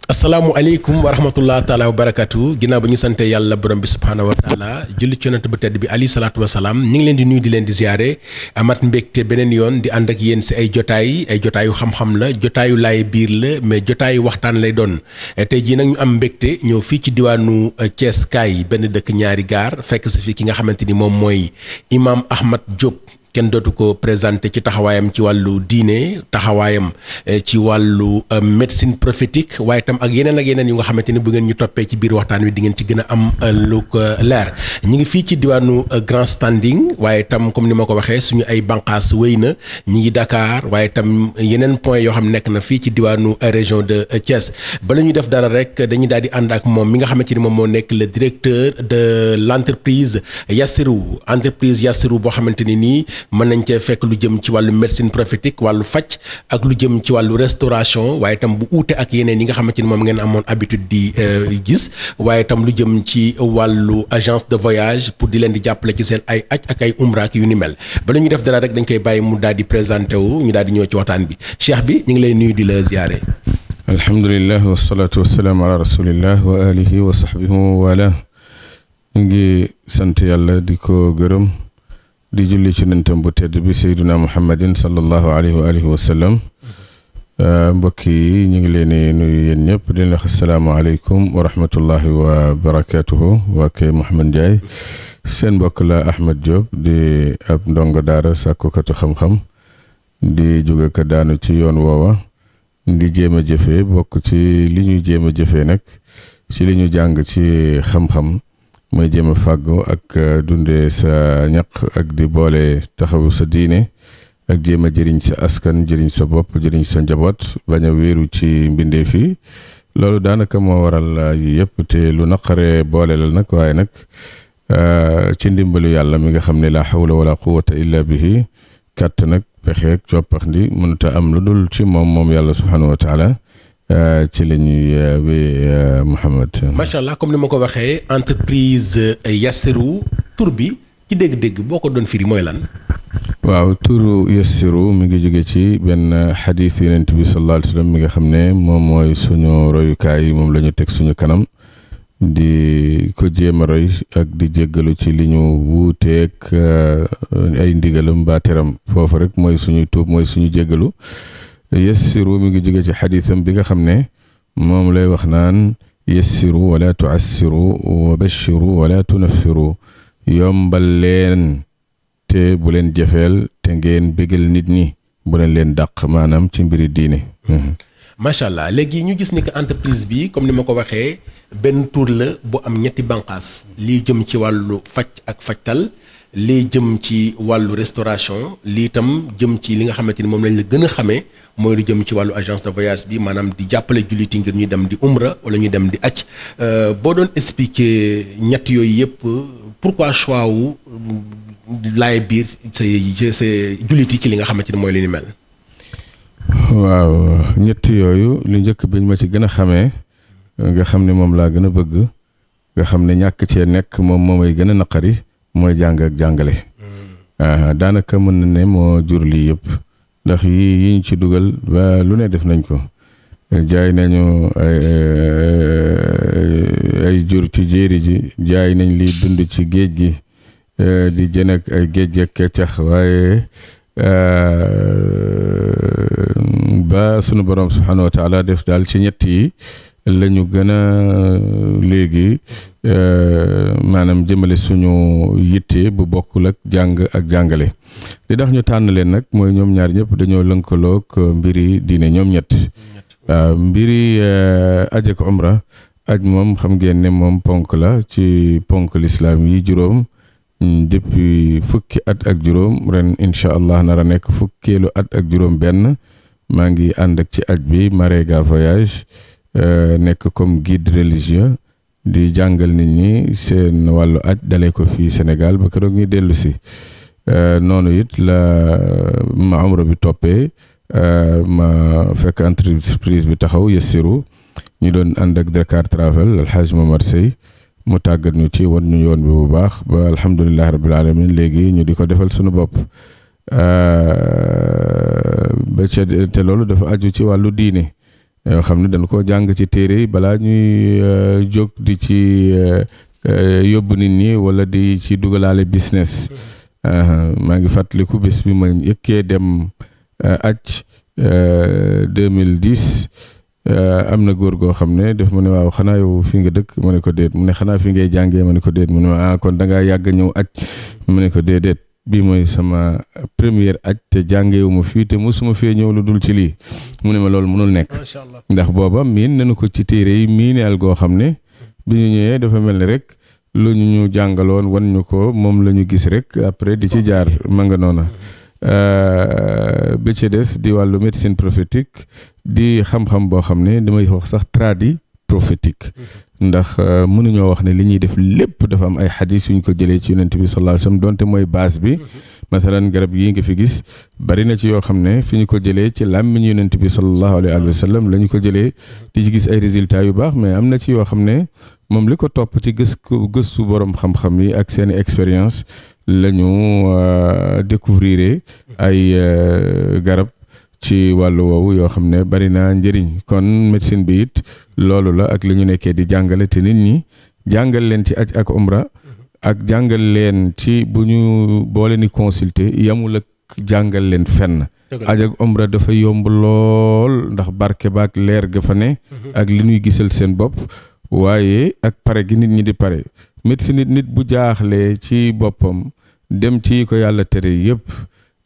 asalaamualeykum wa rahmatullah taala wa barakatu ginnaaw ba ñu sante yàlla borom bi subhaanahu wa taala julli ci yonent bu tedd bi alayhi salaatu wa salaam ñu ngi leen di nuyu di leen di ziare amat mbégte beneen yoon di ànd ak yéen si ay jotaayu xam-xam la jotaayu laay biir la mais jotaayu waxtaan lay doon tey jii nag ñu am mbégte ñëw fii ci diwaanu Thiès kaay benn dëkk ñaari gaar fekk si fii ki nga xamante ni moom mooy Imam Ahmad Diop. kenn dootu ko présenté ci taxawaayam ci wàllu diine taxawaayam ci wàllu médecine prophétique waaye itam ak yeneen yu nga xamante ni bu ngeen ñu toppee ci biir waxtaan wi di ngeen ci gën a am lu ko leer ñu ngi fii ci diwaanu Grand Standing waaye itam comme ni ma ko waxee suñu ay banqaas wéy na ñi ngi Dakar waaye itam yeneen point yoo xam nekk na fii ci diwaanu région de Thiès bala ñuy def dara rek dañuy daal di ànd ak moom mi nga xamante ni moom moo nekk le directeur de l'entreprise Yassirou boo xamante ni nii mën nañ cee fekk lu jëm ci wàllu médecine prophétique wàllu faj ak lu jëm ci wàllu restauration waaye itam bu uute ak yeneen yi nga xamante ni moom ngeen amoon habitude di gis waaye itam lu jëm ci wàllu agence de voyage pour di leen di jàppale ci seen ay aj ak ay umra ak yu ni mel bala ñuy def dara rek dañ koy bàyyi mu daal di présenté wu ñu daal di ñëw ci waxtaan bi cheikh bi ñu ngi lay nuyu di la ziyaare. alhamdulilah wasalaatu wasalaamu ala rasulillah wa alihi wa sahbihi wa wala ñu ngi sant yàlla di ko gërëm di julli ci nentam bu tedd bi sayduna muhammadin sallallahu alayhi wa alihi wa sallam mbokk yi ñu ngi leen di nuyu yéen ñëpp di leen wax asalaamaaleykum wa rahmatullahi wa barakatuhu waa kay Mouhamed Ndiaye seen mbokk la Ahmad Diop di ab ndongo daara sàkkukatu xam-xam di jóge ko daanu ci yoon woowa di jéem a jëfee bokk ci li ñuy jéem a jëfee nag ci li ñu jàng ci xam-xam mooy jéem a fàggu ak dundee sa ñaq ak di boole taxawu sa diine ak jéem a jëriñ sa askan jëriñ sa bopp jëriñ sa njaboot bañ a wéeru ci mbindeef yi loolu daanaka moo waral yi yëpp te lu naqaree boole la nag waaye nag ci ndimbalu yàlla mi nga xam ne la hawla wala quwwata illa bihi kàtt nag pexeeg coppax ndi mënut a am lu dul ci moom yàlla subhanahu wa taala ci la ñuy Mouhamed. macha allah comme ni ma ko waxee entreprise Yassirou tur bi ci dégg-dégg boo ko doon firi mooy lan. waaw turu Yassirou mi ngi jóge ci benn xadiis Yonent bi sallallahu alayhi wa sallam mi nga xam ne moom mooy suñu royukaay moom la ñu teg suñu kanam di ko jéem a roy ak di jéggalu ci li ñu wuuteeg ay ndigalam mbaa teram foofu rek mooy suñuy tuub mooy suñu jéggalu. yassiru mi ngi jóge ci xadiisam bi nga xam ne moom lay wax naan yassiru wala tuassiru wa bashiru wala tunaffiru yombal leen te bu leen jafeel te ngeen bégal nit ñi bu leen dàq maanaam ci mbiri diine. macha allah léegi ñu gis ni que entreprise bi comme ni ma ko waxee benn tur la bu am ñetti banqaas lii jëm ci wàllu faj ak fajtal lii jëm ci wàllu restauration lii itam jëm ci li nga xamante ni moom lañ la gën a xamee mooy lu jëm ci wàllu agence de voyage bi maanaam di jàppale julliti ngir ñuy dem di umra wala ñuy dem di aj boo doon expliquer ñett yooyu yëpp pourquoi choix wu laay biir sa julliti ci li nga xamante ni mooy li ni mel. waaw ñett yooyu lu njëkk biñ ma ci gën a xamee nga xam ne moom laa gën a bëgg nga xam ne ñàkk cee nekk moom ay gën a naqari mooy jàng ak jàngale. daanaka mën na ne moo jur lii yëpp ndax yi ñu ci dugal ba lu ne def nañ ko jaay nañu ay jur ci jéeri ji jaay nañ li dund ci géej gi di jën ak ay géej ak keccax waaye ba sunu borom subhanahu wa taala def daal ci ñett yi la ñu gën a léegi maanaam jëmale suñu yitte bu bokkul ak jàng ak jàngale li tax ñu tànn leen nag mooy ñoom ñaar ñëpp dañoo lënkaloog mbiri diine ñoom ñett waaw mbiri aj ak umra aj moom xam ngeen ne moom ponk la ci ponk lislaam yi juróom depuis fukki at ak juróom ren incha allah nara nekk fukkeelu at ak juróom benn maa ngi ànd ak ci aj bi Marega voyage nekk comme guide religieux di jàngal nit ñi seen wàllu aj dalee ko fii Sénégal ba keroog ñu dellu si noonu it la ma umra bi toppee ma fekk entreprise bi taxaw Yassirou ñu doon ànd ak Dakar Travel Alhaji Momar Sey mu tàggat ñu ci wan ñu yoon bi bu baax ba alhamdulillahi rabbil alamin léegi ñu di ko defal suñu bopp ba ca te loolu dafa aju ci wàllu diine yoo xam ne dañ koo jàng ci téere yi balaa ñuy jóg di ci yóbbu nit ñi wala di ci dugalaale business. maa ngi fàttaliku bés bi ma yëkkee dem aj 2010 am na góor goo xam ne daf ma ne waaw xanaa yow fi nga dëkk ma ne ko déet mu ne xanaa fi ngay jàngee ma ne ko déet mu ne ma kon da ngaa yàgg ñëw aj ma ne ko déedéet bii mooy sama première aj te jàngeewu ma fii te mosuma fee ñëw lu dul ci lii mu ne ma loolu mënul nekk ndax booba miin nañu ko ci téere yi miineel goo xam ne bi ñu ñëwee dafa mel ni rek lu ñu jàngaloon wan ñu ko moom la ñu gis rek après di ci jaar ma nga noona bi ci des di wàllu médecine prophétique di xam-xam boo xam ne damay wax sax tradi prophétique ndax mënuñoo wax ne li ñuy def lépp dafa am ay xadis yuñ ko jëlee ci yonent bi sallallahu alayhi wasallam donte mooy base bi mathalan garab yi nga fi gis bari na ci yoo xam ne fi ñu ko jëlee ci làmmiñ yonent bi sallallahu alayhi wasallam la ñu ko jëlee di ci gis ay résultats yu baax mais am na ci yoo xam ne moom li ko topp ci gëstu borom xam-xam yi ak seeni expérience la ñu découvrir ay garab ci wàllu woowu yoo xam ne bari na njëriñ kon médecine bi it loolu la ak li ñu nekkee di jàngale te nit ñi jàngal leen ci aj ak umra ak jàngal leen ci bu ñu boole ni consulter yamul ak jàngal leen fenn. aj ak umra dafa yomb lool ndax barke baak leer ga fa ne ak li ñuy gisal seen bopp waaye ak pare gi nit ñi di pare médecine nit bu jaaxlee ci boppam dem ci ko yàlla tere yëpp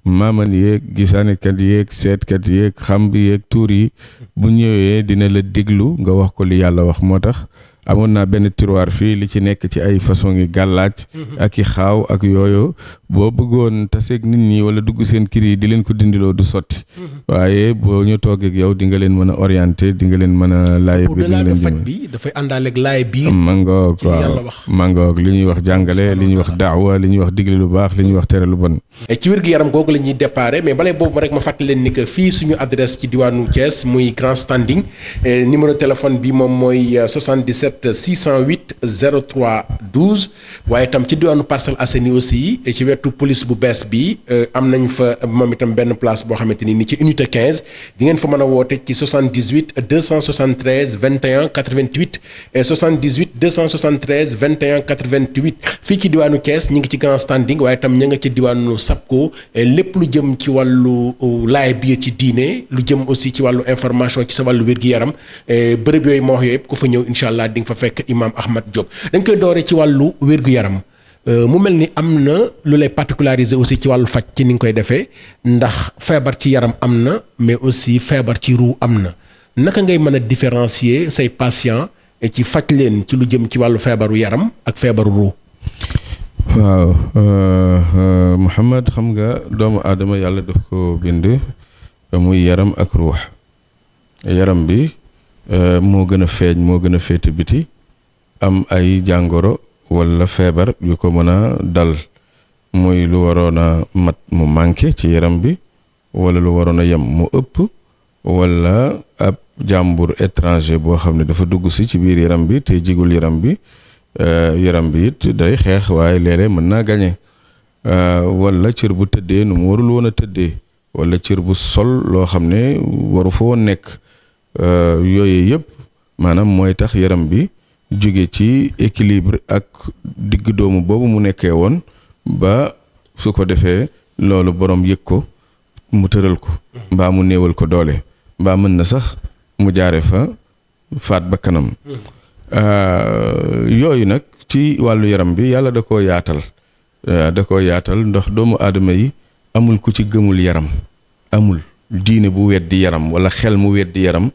maaman yeeg gisaanekat yeeg seetkat yeeg xam bi yeeg tuur yi bu ñëwee dina la déglu nga wax ko li yàlla wax moo tax amoon naa benn tiroir fii li ci nekk ci ay façon yi gàllaaj ak i xaaw ak yooyu boo bëggoon taseeg nit ñi wala dugg seen kër yi di leen ko dindiloo du sotti waaye boo ñu toogee ak yow di nga leen mën a orienté di nga leen mën a laay bi di nga leen faj bi dafay àndaaleeg laay biir mangoog waaw mangoog li ñuy wax jàngale li ñuy wax daawa li ñuy wax digle lu baax li ñuy wax tere lu bon ci wér-gu-yaram googu la ñuy déparé mais balay boobu rek ma fàttali leen ni que fii suñu adresse ci diwaanu Thiès muy Grand Standing numéro téléphone bi moom mooy 77 608 03 12 waaye itam ci diwaanu Parcelles Assainies aussi ci wetu police bu bees bi am nañ fa moom itam benn place boo xamante ni ci unité 15 di ngeen fa mën a woote ci 78 273 21 88 78 273 21 88 fii ci diwaanu Thiès ñi ngi ci Grand Standing waaye itam ña nga ci diwaanu Sapco lépp lu jëm ci wàllu laay bi ci diine lu jëm aussi ci wàllu information ci sa wàllu wér-gi-yaram bërëb yooyu ma wax yooyu yëpp ku fa ñëw incha allah di nga fa fekk Imam Ahmad Diop dañ koy doore ci wàllu wér-gu-yaram mu mel ni am na lu lay particulariser aussi ci wàllu faj ci ni nga koy defee ndax feebar ci yaram am na mais aussi feebar ci ruu am na naka ngay mën a différencier say patient ci faj leen ci lu jëm ci wàllu feebaru yaram ak feebaru ruu. waaw Mouhamed xam nga doomu aadama yàlla daf ko bind muy yaram ak ruux yaram bi moo gën a feeñ moo gën a féete biti am ay jàngoro walla feebar yu ko mën a dal muy lu waroon a mat mu manqué ci yaram bi walla lu waroon a yem mu ëpp walla ab jàmbur étranger boo xam ne dafa dugg si ci biir yaram bi te jigul yaram bi it day xeex waaye léeg-léeg mën naa gañe walla cër bu tëddee nu mu warul woon a tëddee walla cër bu sol loo xam ne waru fa woon nekk yooyu yëpp maanaam mooy tax yaram bi jóge ci équilibre ak digg doomu boobu mu nekkee woon ba su ko defee loolu borom yëg ko mu tëral ko mbaa mu néewal ko doole mbaa mën na sax mu jaare fa faat ba kanam yooyu nag ci wàllu yaram bi yàlla da koo yaatal ndax doomu aadama yi amul ku ci gëmul yaram amul diine bu weddi yaram wala xel mu weddi yaram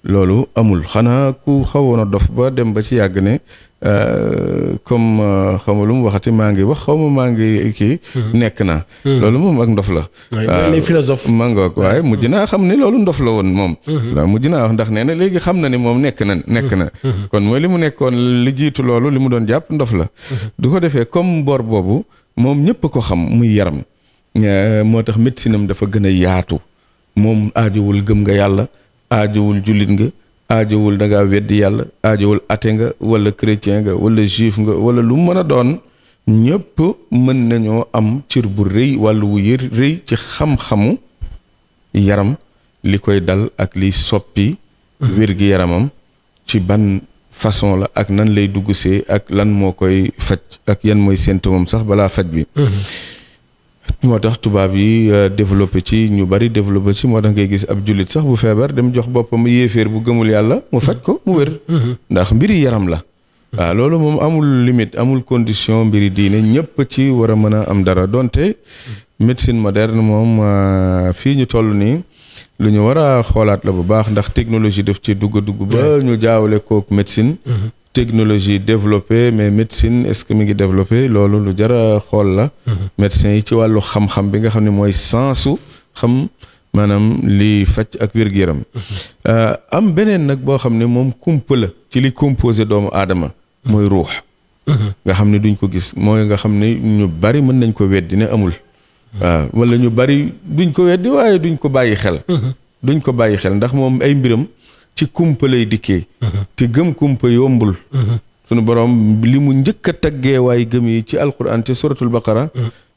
loolu amul xanaa ku xawoon a dof ba dem ba ci yàgg ne comme xaw ma lu mu waxati maa ngi wax xaw ma maa ngi kii nekk naa loolu moom ak ndof la philosophe mangoog waaye mujj naa xam ne loolu ndof la woon moom waaw mujj naa wax ndax nee na léegi xam na ni moom nekk na kon mooy li mu nekkoon li jiitu loolu li mu doon jàpp ndof la du ko defee comme bor boobu moom ñëpp ko xam muy yaram moo tax médecine am dafa gën a yaatu moom aajowul gëm nga yàlla aajowul jullit nga aajowul da ngaa weddi yàlla aajowul athée nga wala chrétien nga wala juif nga wala lu mën a doon ñëpp mën nañoo am cër bu rëy wàllu wu rëy ci xam-xamu yaram li koy dal ak liy soppi wér-gi-yaramam ci ban façon la ak nan lay dugg see ak lan moo koy faj ak yan mooy symptôme sax balaa faj bi. moo tax tubaab yi développé ci ñu bari développé ci moo tax ngay gis ab jullit sax bu feebar dem jox boppam yéeféer bu gëmul yàlla mu faj ko mu wér. ndax mbiri yaram la. waaw loolu moom amul limite amul condition mbiri diine ñëpp ci war a mën a am dara donte médecine moderne moom fii ñu toll nii lu ñu war a xoolaat la bu baax ndax technologie daf ci dugg ba ñu jaawale kook médecine. technologie développée mais médecine est-ce que mi ngi développé loolu lu jar a xool la. médecins yi ci wàllu xam-xam bi nga xam ne mooy sensu xam maanaam li faj ak wér-gu-yaram. am beneen nag boo xam ne moom kumpa la ci li composé doomu aadama. mooy ruux. nga xam ne duñ ko gis mooy nga xam ne ñu bari mën nañ ko weddi ne amul. waaw wala ñu bari duñ ko weddi waaye duñ ko bàyyi xel. duñ ko bàyyi xel ndax moom ay mbiram. ci kumpa lay dikkee. te gëm kumpa yombul. sunu borom li mu njëkk a taggee waaye gëm yi ci alquran te suratul baqara.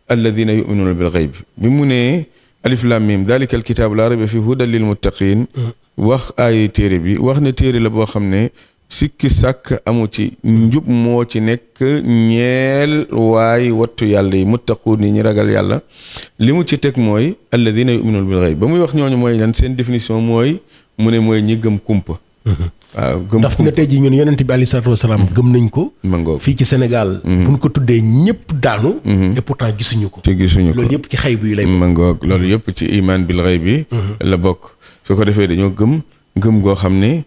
alladina yuminuuna bil xayb bi mu ne alif lam mim dalika alkitaabu laa rayba fi hudan lil muttaqin wax ay téere bi wax ne téere la boo xam ne sikki sàkk amu ci njub moo ci nekk ñeel waay wattu yàlla yi muttaquun ni ñi ragal yàlla li mu ci teg mooy alladina yuminuuna bil xayb ba muy wax ñooñu mooy lan seen définition mooy mu ne mooy ñi gëm kumpa. waaw gëm ndax nga tey jii ñun yonent bi alayhi salaatu wasalaam gëm nañ ko. fii ci Sénégal. buñ ko tuddee ñëpp daanu. et pourtant gisuñu ko. te gisuñu ko loolu yëpp ci xay bi lay. mangoog loolu yëpp ci iman bil xayb bi. la bokk su ko defee dañoo gëm goo xam ne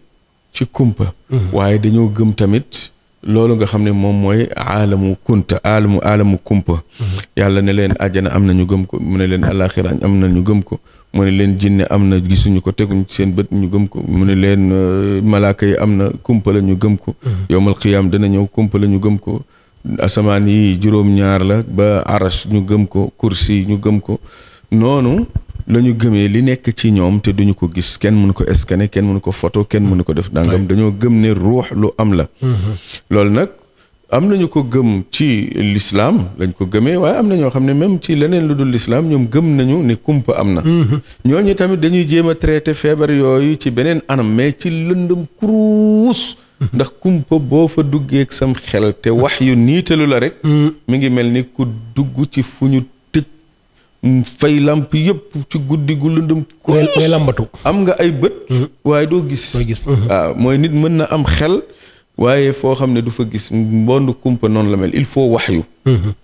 ci kumpa. waaye dañoo gëm tamit loolu nga xam ne moom mooy aalamu kunta aalamu kumpa. yàlla ne leen àjjana am na ñu gëm ko mu ne leen alaxira am na ñu gëm ko. mu ne leen jinne am na gisuñu ko teguñ ci seen bët ñu gëm ko mu ne leen malaaka yi am na kumpa la ñu gëm ko. yowmal qiyaam dana ñëw kumpa la ñu gëm ko. asamaan yi juróom-ñaar la ba arash ñu gëm ko kursi ñu gëm ko noonu la ñu gëmee li nekk ci ñoom te duñu ko gis kenn mënu ko scanner kenn mënu ko photo kenn mënu ko def dangam dañoo gëm ne ruux lu am la. loolu nag am nañu ko gëm ci l'islam lañ ko gëmee waaye am na ñoo xam ne même ci leneen lu dul l'islam ñoom gëm nañu ne kumpa am na. ñooñu tamit dañuy jéem a traité feebar yooyu ci beneen anam mais ci lëndëm kuruus. ndax kumpa boo fa duggee ak sam xel te wax yu niitalu la rek. mi ngi mel ni ku dugg ci fu ñu tëj fay lamp yëpp ci guddi gu lëndëm kuruus ngay lambatu. am nga ay bët. waaye doo gis. waaw mooy nit mën na am xel. waaye foo xam ne du fa gis mbondu kumpa noonu la mel il faut waxyu.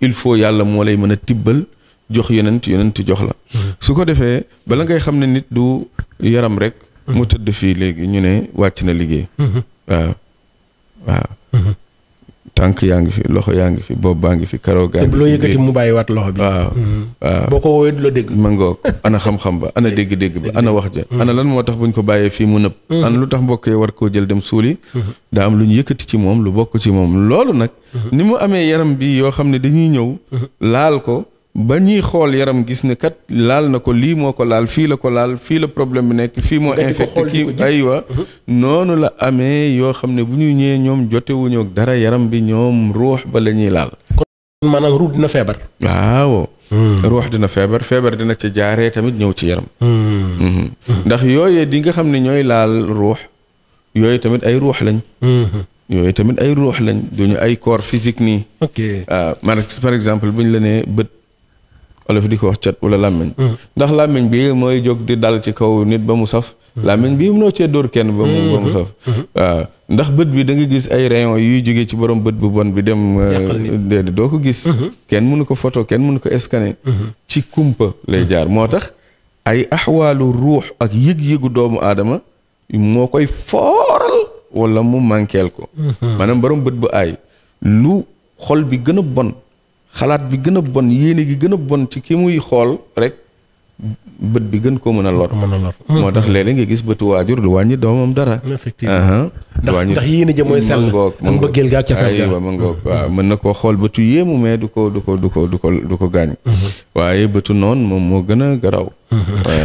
il faut yàlla moo lay mën a tibbal jox yonent jox la. su ko defee bala ngay xam ne nit du yaram rek. mu tëdd fii léegi ñu ne wàcc na liggéey. waaw. tànk yaa ngi fi loxo yaa ngi fi bopp baa ngi fi karaw gaa ngi fi. loo yëkkati mu bàyyiwaat loxo bi. waaw. boo ko woowee du la dégg. mangoog ana xam-xam ba ana dégg-dégg ba ana wax ja. ana lan moo tax buñ ko bàyyee fii mu nëb. ana lu tax mbokk yi war koo jël dem suuli. daa am lu ñu yëkkati ci moom lu bokk ci moom loolu nag. ni mu amee yaram bi yoo xam ne dañuy ñëw. laal ko ba ñuy xool yaram gis ne kat laal na ko lii moo ko laal fii la ko laal fii la problème bi nekk fii moo infecté kii aywa noonu la amee yoo xam ne bu ñu ñëwee ñoom jotewuñu ak dara yaram bi ñoom ruux ba la ñuy laal. kon maanaam ruux dina feebar. waaw. ruux dina feebar dina ca jaaree tamit ñëw ci yaram. ndax yooyu di nga xam ne ñooy laal ruux yooyu tamit ay ruux lañ. yooyu tamit ay ruux lañ duñu ay corps physique nii. ok waaw par exemple bu ñu la nee bët. wala fi di ko wax cat wala làmmiñ ndax làmmiñ bi mooy jóg di dal ci kaw nit ba mu saf làmmiñ bi mënoo cee dóor kenn ba mu saf waaw ndax bët bi da nga gis ay rayon yuy jógee ci borom bët bu bon bi dem déedéet doo ko gis kenn mënu ko photo kenn mënu ko scanner ci kumpa lay jaar moo tax ay axwaalu ruux ak yëg-yëgu doomu aadama moo koy fooral wala mu mànkeel ko maanaam borom bët bu aay lu xol bi gën a bon xalaat bi gën a bon yéene gi gën a bon ci ki muy xool rek bët bi gën koo mën a lor. moo tax léeg-léeg nga gis bëtu waajur du wàññi doomam dara. effectivement ndax yéene ja mooy sell. ak mbëggeel gaa ca fekk aywa waaw mën na koo xool bëtu yéemu mais du ko gaañ. waaye bëtu noonu moom moo gën a garaw.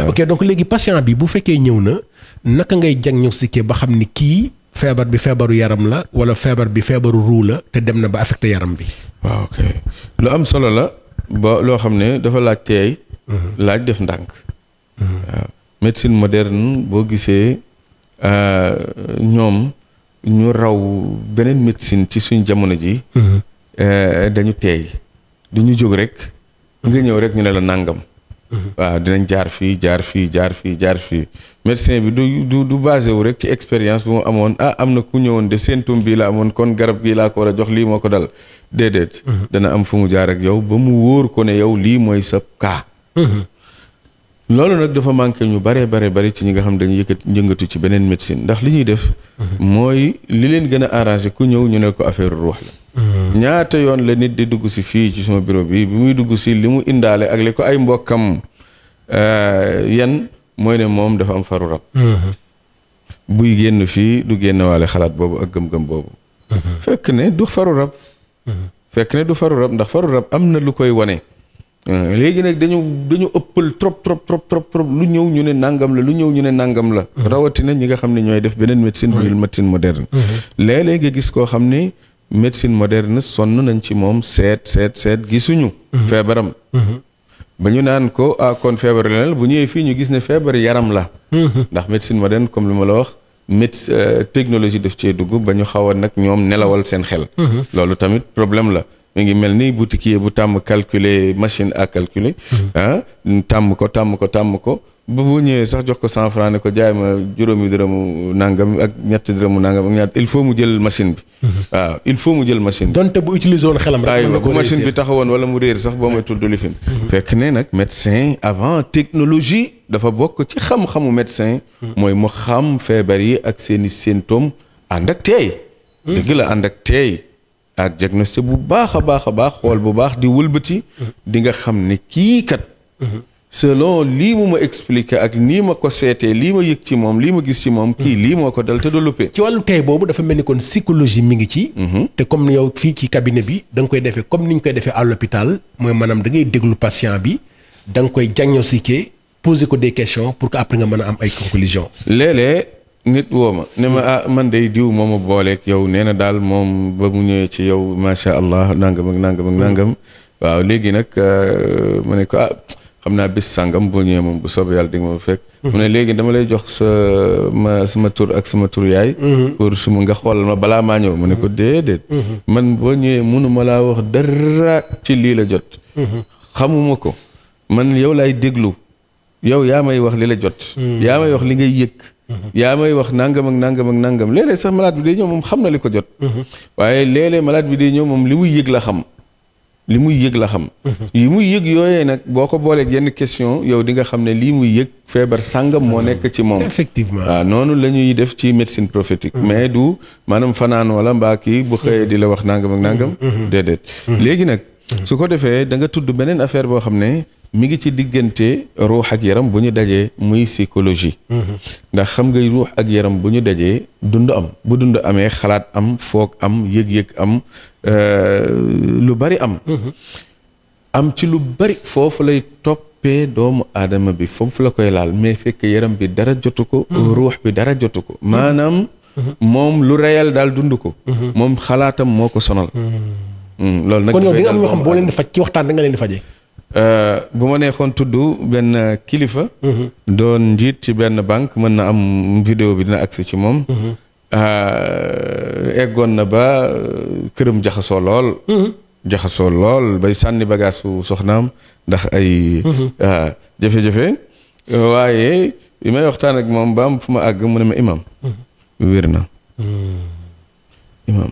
ok donc léegi patient bi bu fekkee ñëw na naka ngay diagnostiquer ba xam ni kii feebar bi feebaru yaram la wala feebar bi feebaru ruu la te dem na ba affecté yaram bi. waaw ok lu am solo la ba loo xam ne dafa laaj teey laaj def ndànk. waaw médecine moderne boo gisee ñoom ñu raw beneen médecine ci suñ jamono ji dañu teey du ñu jóg rek nga ñëw rek ñu ne la nàngam waaw dinañ jaar fii médecin bi du basé wu rek ci expérience bu mu amoon am na ku ñëwoon de symptôme bii la amoon kon garab bii laa ko war a jox lii moo ko dal déedéet dana am fu mu jaar ak yow ba mu wóor ko ne yow lii mooy sa cas loolu nag dafa manqué ñu bare ci ñi nga xam dañu yëngatu ci beneen médecine ndax li ñuy def mooy li leen gën a arrangé ku ñëw ñu ne ko affaire ruux la ñaata yoon la nit di dugg si fii ci sama bureau bi muy dugg si li mu indaale ak li ko ay mbokkam yan mooy ne moom dafa am faru rab buy génn fii du génn waale xalaat boobu ak gëm-gëm boobu fekk ne du faru rab ndax faru rab am na lu koy wane léegi nag dañu ëppal trop lu ñëw ñu ne nangam la rawatina ñi nga xam ne ñooy def beneen médecine bu médecine moderne léeg-léeg nga gis koo xam ne médecine moderne sonn nañ ci moom seet gisuñu feebaram ba ñu naan ko kon feebar la bu ñëwee fii ñu gis ne feebar yaram la ndax médecine moderne comme li ma la wax technologie daf cee dugg ba ñu xaw a nag ñoom nelawal seen xel loolu tamit problème la mi ngi mel ni boutiquier bu tàmm calculer machine à calculer tàmm ko ba bu ñëwee sax jox ko 100 francs ne ko jaay ma juróomi dërëmu nangam ak ñetti dërëmu nangam ak ñaar il faut mu jël machine bi waaw il faut mu jël machine bi donte bu utiliser woon xelam rek aywa bu machine bi taxawoon wala mu réer sax boo may tudd lifin fekk ne nag médecin avant technologie dafa bokk ci xam-xamu médecin mooy mu xam feebar yi ak seeni symptômes ànd ak teey dëgg la ànd ak teey ak diagnostic bu baax a baax xool bu baax di wëlbati di nga xam ne kii kat selon lii mu ma expliqué ak nii ma ko seetee lii ma yëg ci moom lii ma gis ci moom kii lii moo ko dal te du luppee ci wàllu tey boobu dafa mel ni kon psychologie mi ngi ci te comme yow fii ci cabinet bi da nga koy defee comme ni ñu koy defee à l'hôpital mooy maanaam da ngay déglu patient bi da nga koy diagnostiquer poser ko des questions pour que après nga mën a am ay conclusions. léeg-léeg nit woo ma ne ma man day diw moo ma booleeg yow nee na daal moom ba mu ñëwee ci yow macha allah nangam waaw léegi nag ma ne ko xam naa bis sàngam boo ñëwee moom bu soobee yàlla di nga ma fekk. mu ne léegi dama lay jox sama tur ak sama tur yaay. pour su ma nga xoolal ma balaa maa ñëw mu ne ko déedéet. man boo ñëwee mënuma laa wax dara ci lii la jot. xamuma ko man yow laay déglu yow yaa may wax li la jot. yaa may wax li ngay yëg. yaa may wax nangam ak nangam léeg-léeg sax malade bi day ñëw moom xam na li ko jot. waaye léeg-léeg malade bi day ñëw moom li muy yëg la xam. li muy yëg yooyee nag boo ko booleeg yenn question yow di nga xam ne lii muy yëg feebar sàngam moo nekk ci moom. effectivement waaw noonu la ñuy def ci médecine prophétique. mais du maanaam fanaan wala mbaa kii bu xëyee di la wax nangam ak nangam. déedéet léegi nag. su ko defee da nga tudd beneen affaire boo xam ne mi ngi ci diggante ruux ak yaram bu ñu dajee muy psychologie. ndax xam nga ruux ak yaram bu ñu dajee dund am bu dund amee xalaat am foog am yëg-yëg am lu bari am. am ci lu bari foofu lay toppee doomu aadama bi foofu la koy laal mais fekk yaram bi dara jotu ko. ruux bi dara jotu ko. maanaam moom lu réel daal dund ko. moom xalaatam moo ko sonal. loolu nag kon yow di nga am ñoo xam boo leen di faj ci waxtaan da nga leen di fajee. bu ma neexoon tudd benn kilifa. doon njiit ci benn banque mën na am vidéo bi dina agsi ci moom. eggoon na ba këram jaxasoo lool bay sànni bagage su soxnaam ndax ay jafe-jafe waaye bi may waxtaan ak moom ba am fu ma àgg mu ne ma imam wér na imam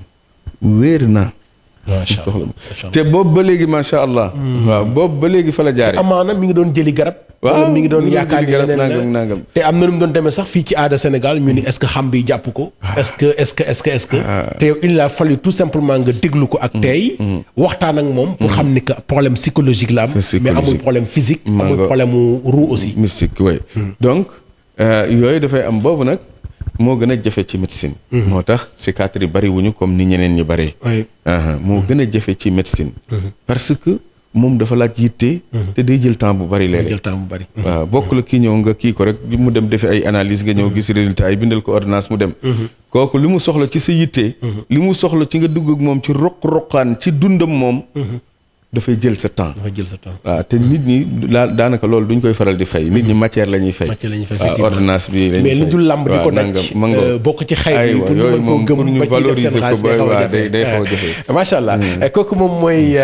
wér na macha allah te boobu ba léegi macha allah. waaw boobu ba léegi fa la jaaree. amaana mi ngi doon jëli garab. waaw mi ngi doon yaakaar ni leneen nangam te am na nu mu doon demee sax fii ci aada Sénégal ñu ni est-ce que xam bi jàpp ko. est-ce que. te yow il a fallu tout simplement nga déglu ko ak tey. waxtaan ak moom pour xam ni que problème psychologique la am. mais amul problème physique. amul problème mu roux aussi. mystique oui. donc yooyu dafay am boobu nag. moo gën a jafe ci médecine. moo tax psychiatre yi bari wuñu comme ni ñeneen ñi bari. moo gën a jafe ci médecine. parce que moom dafa laaj yitte. te day jël temps bu bari léeg-léeg. jël temps bu bari. waaw bokk la kii ñëw nga kii ko rek mu dem defi ay analyse nga ñëw gis résultat yi bindal ko ordonnance mu dem. kooku li mu soxla ci sa yitte. li mu soxla ci nga dugg ak moom ci roq-roqaan ci dundam moom. dafay jël sa temps. waaw te nit ñi daanaka loolu duñ koy faral di fay. nit ñi matière la ñuy fay. ordonnance bi la ñuy fay. mais li dul làmb di ko daj. bokk ci xay bi pour ñu mën koo gëm ba ci def seen xaalis day xaw a jafe. macha allah kooku moom mooy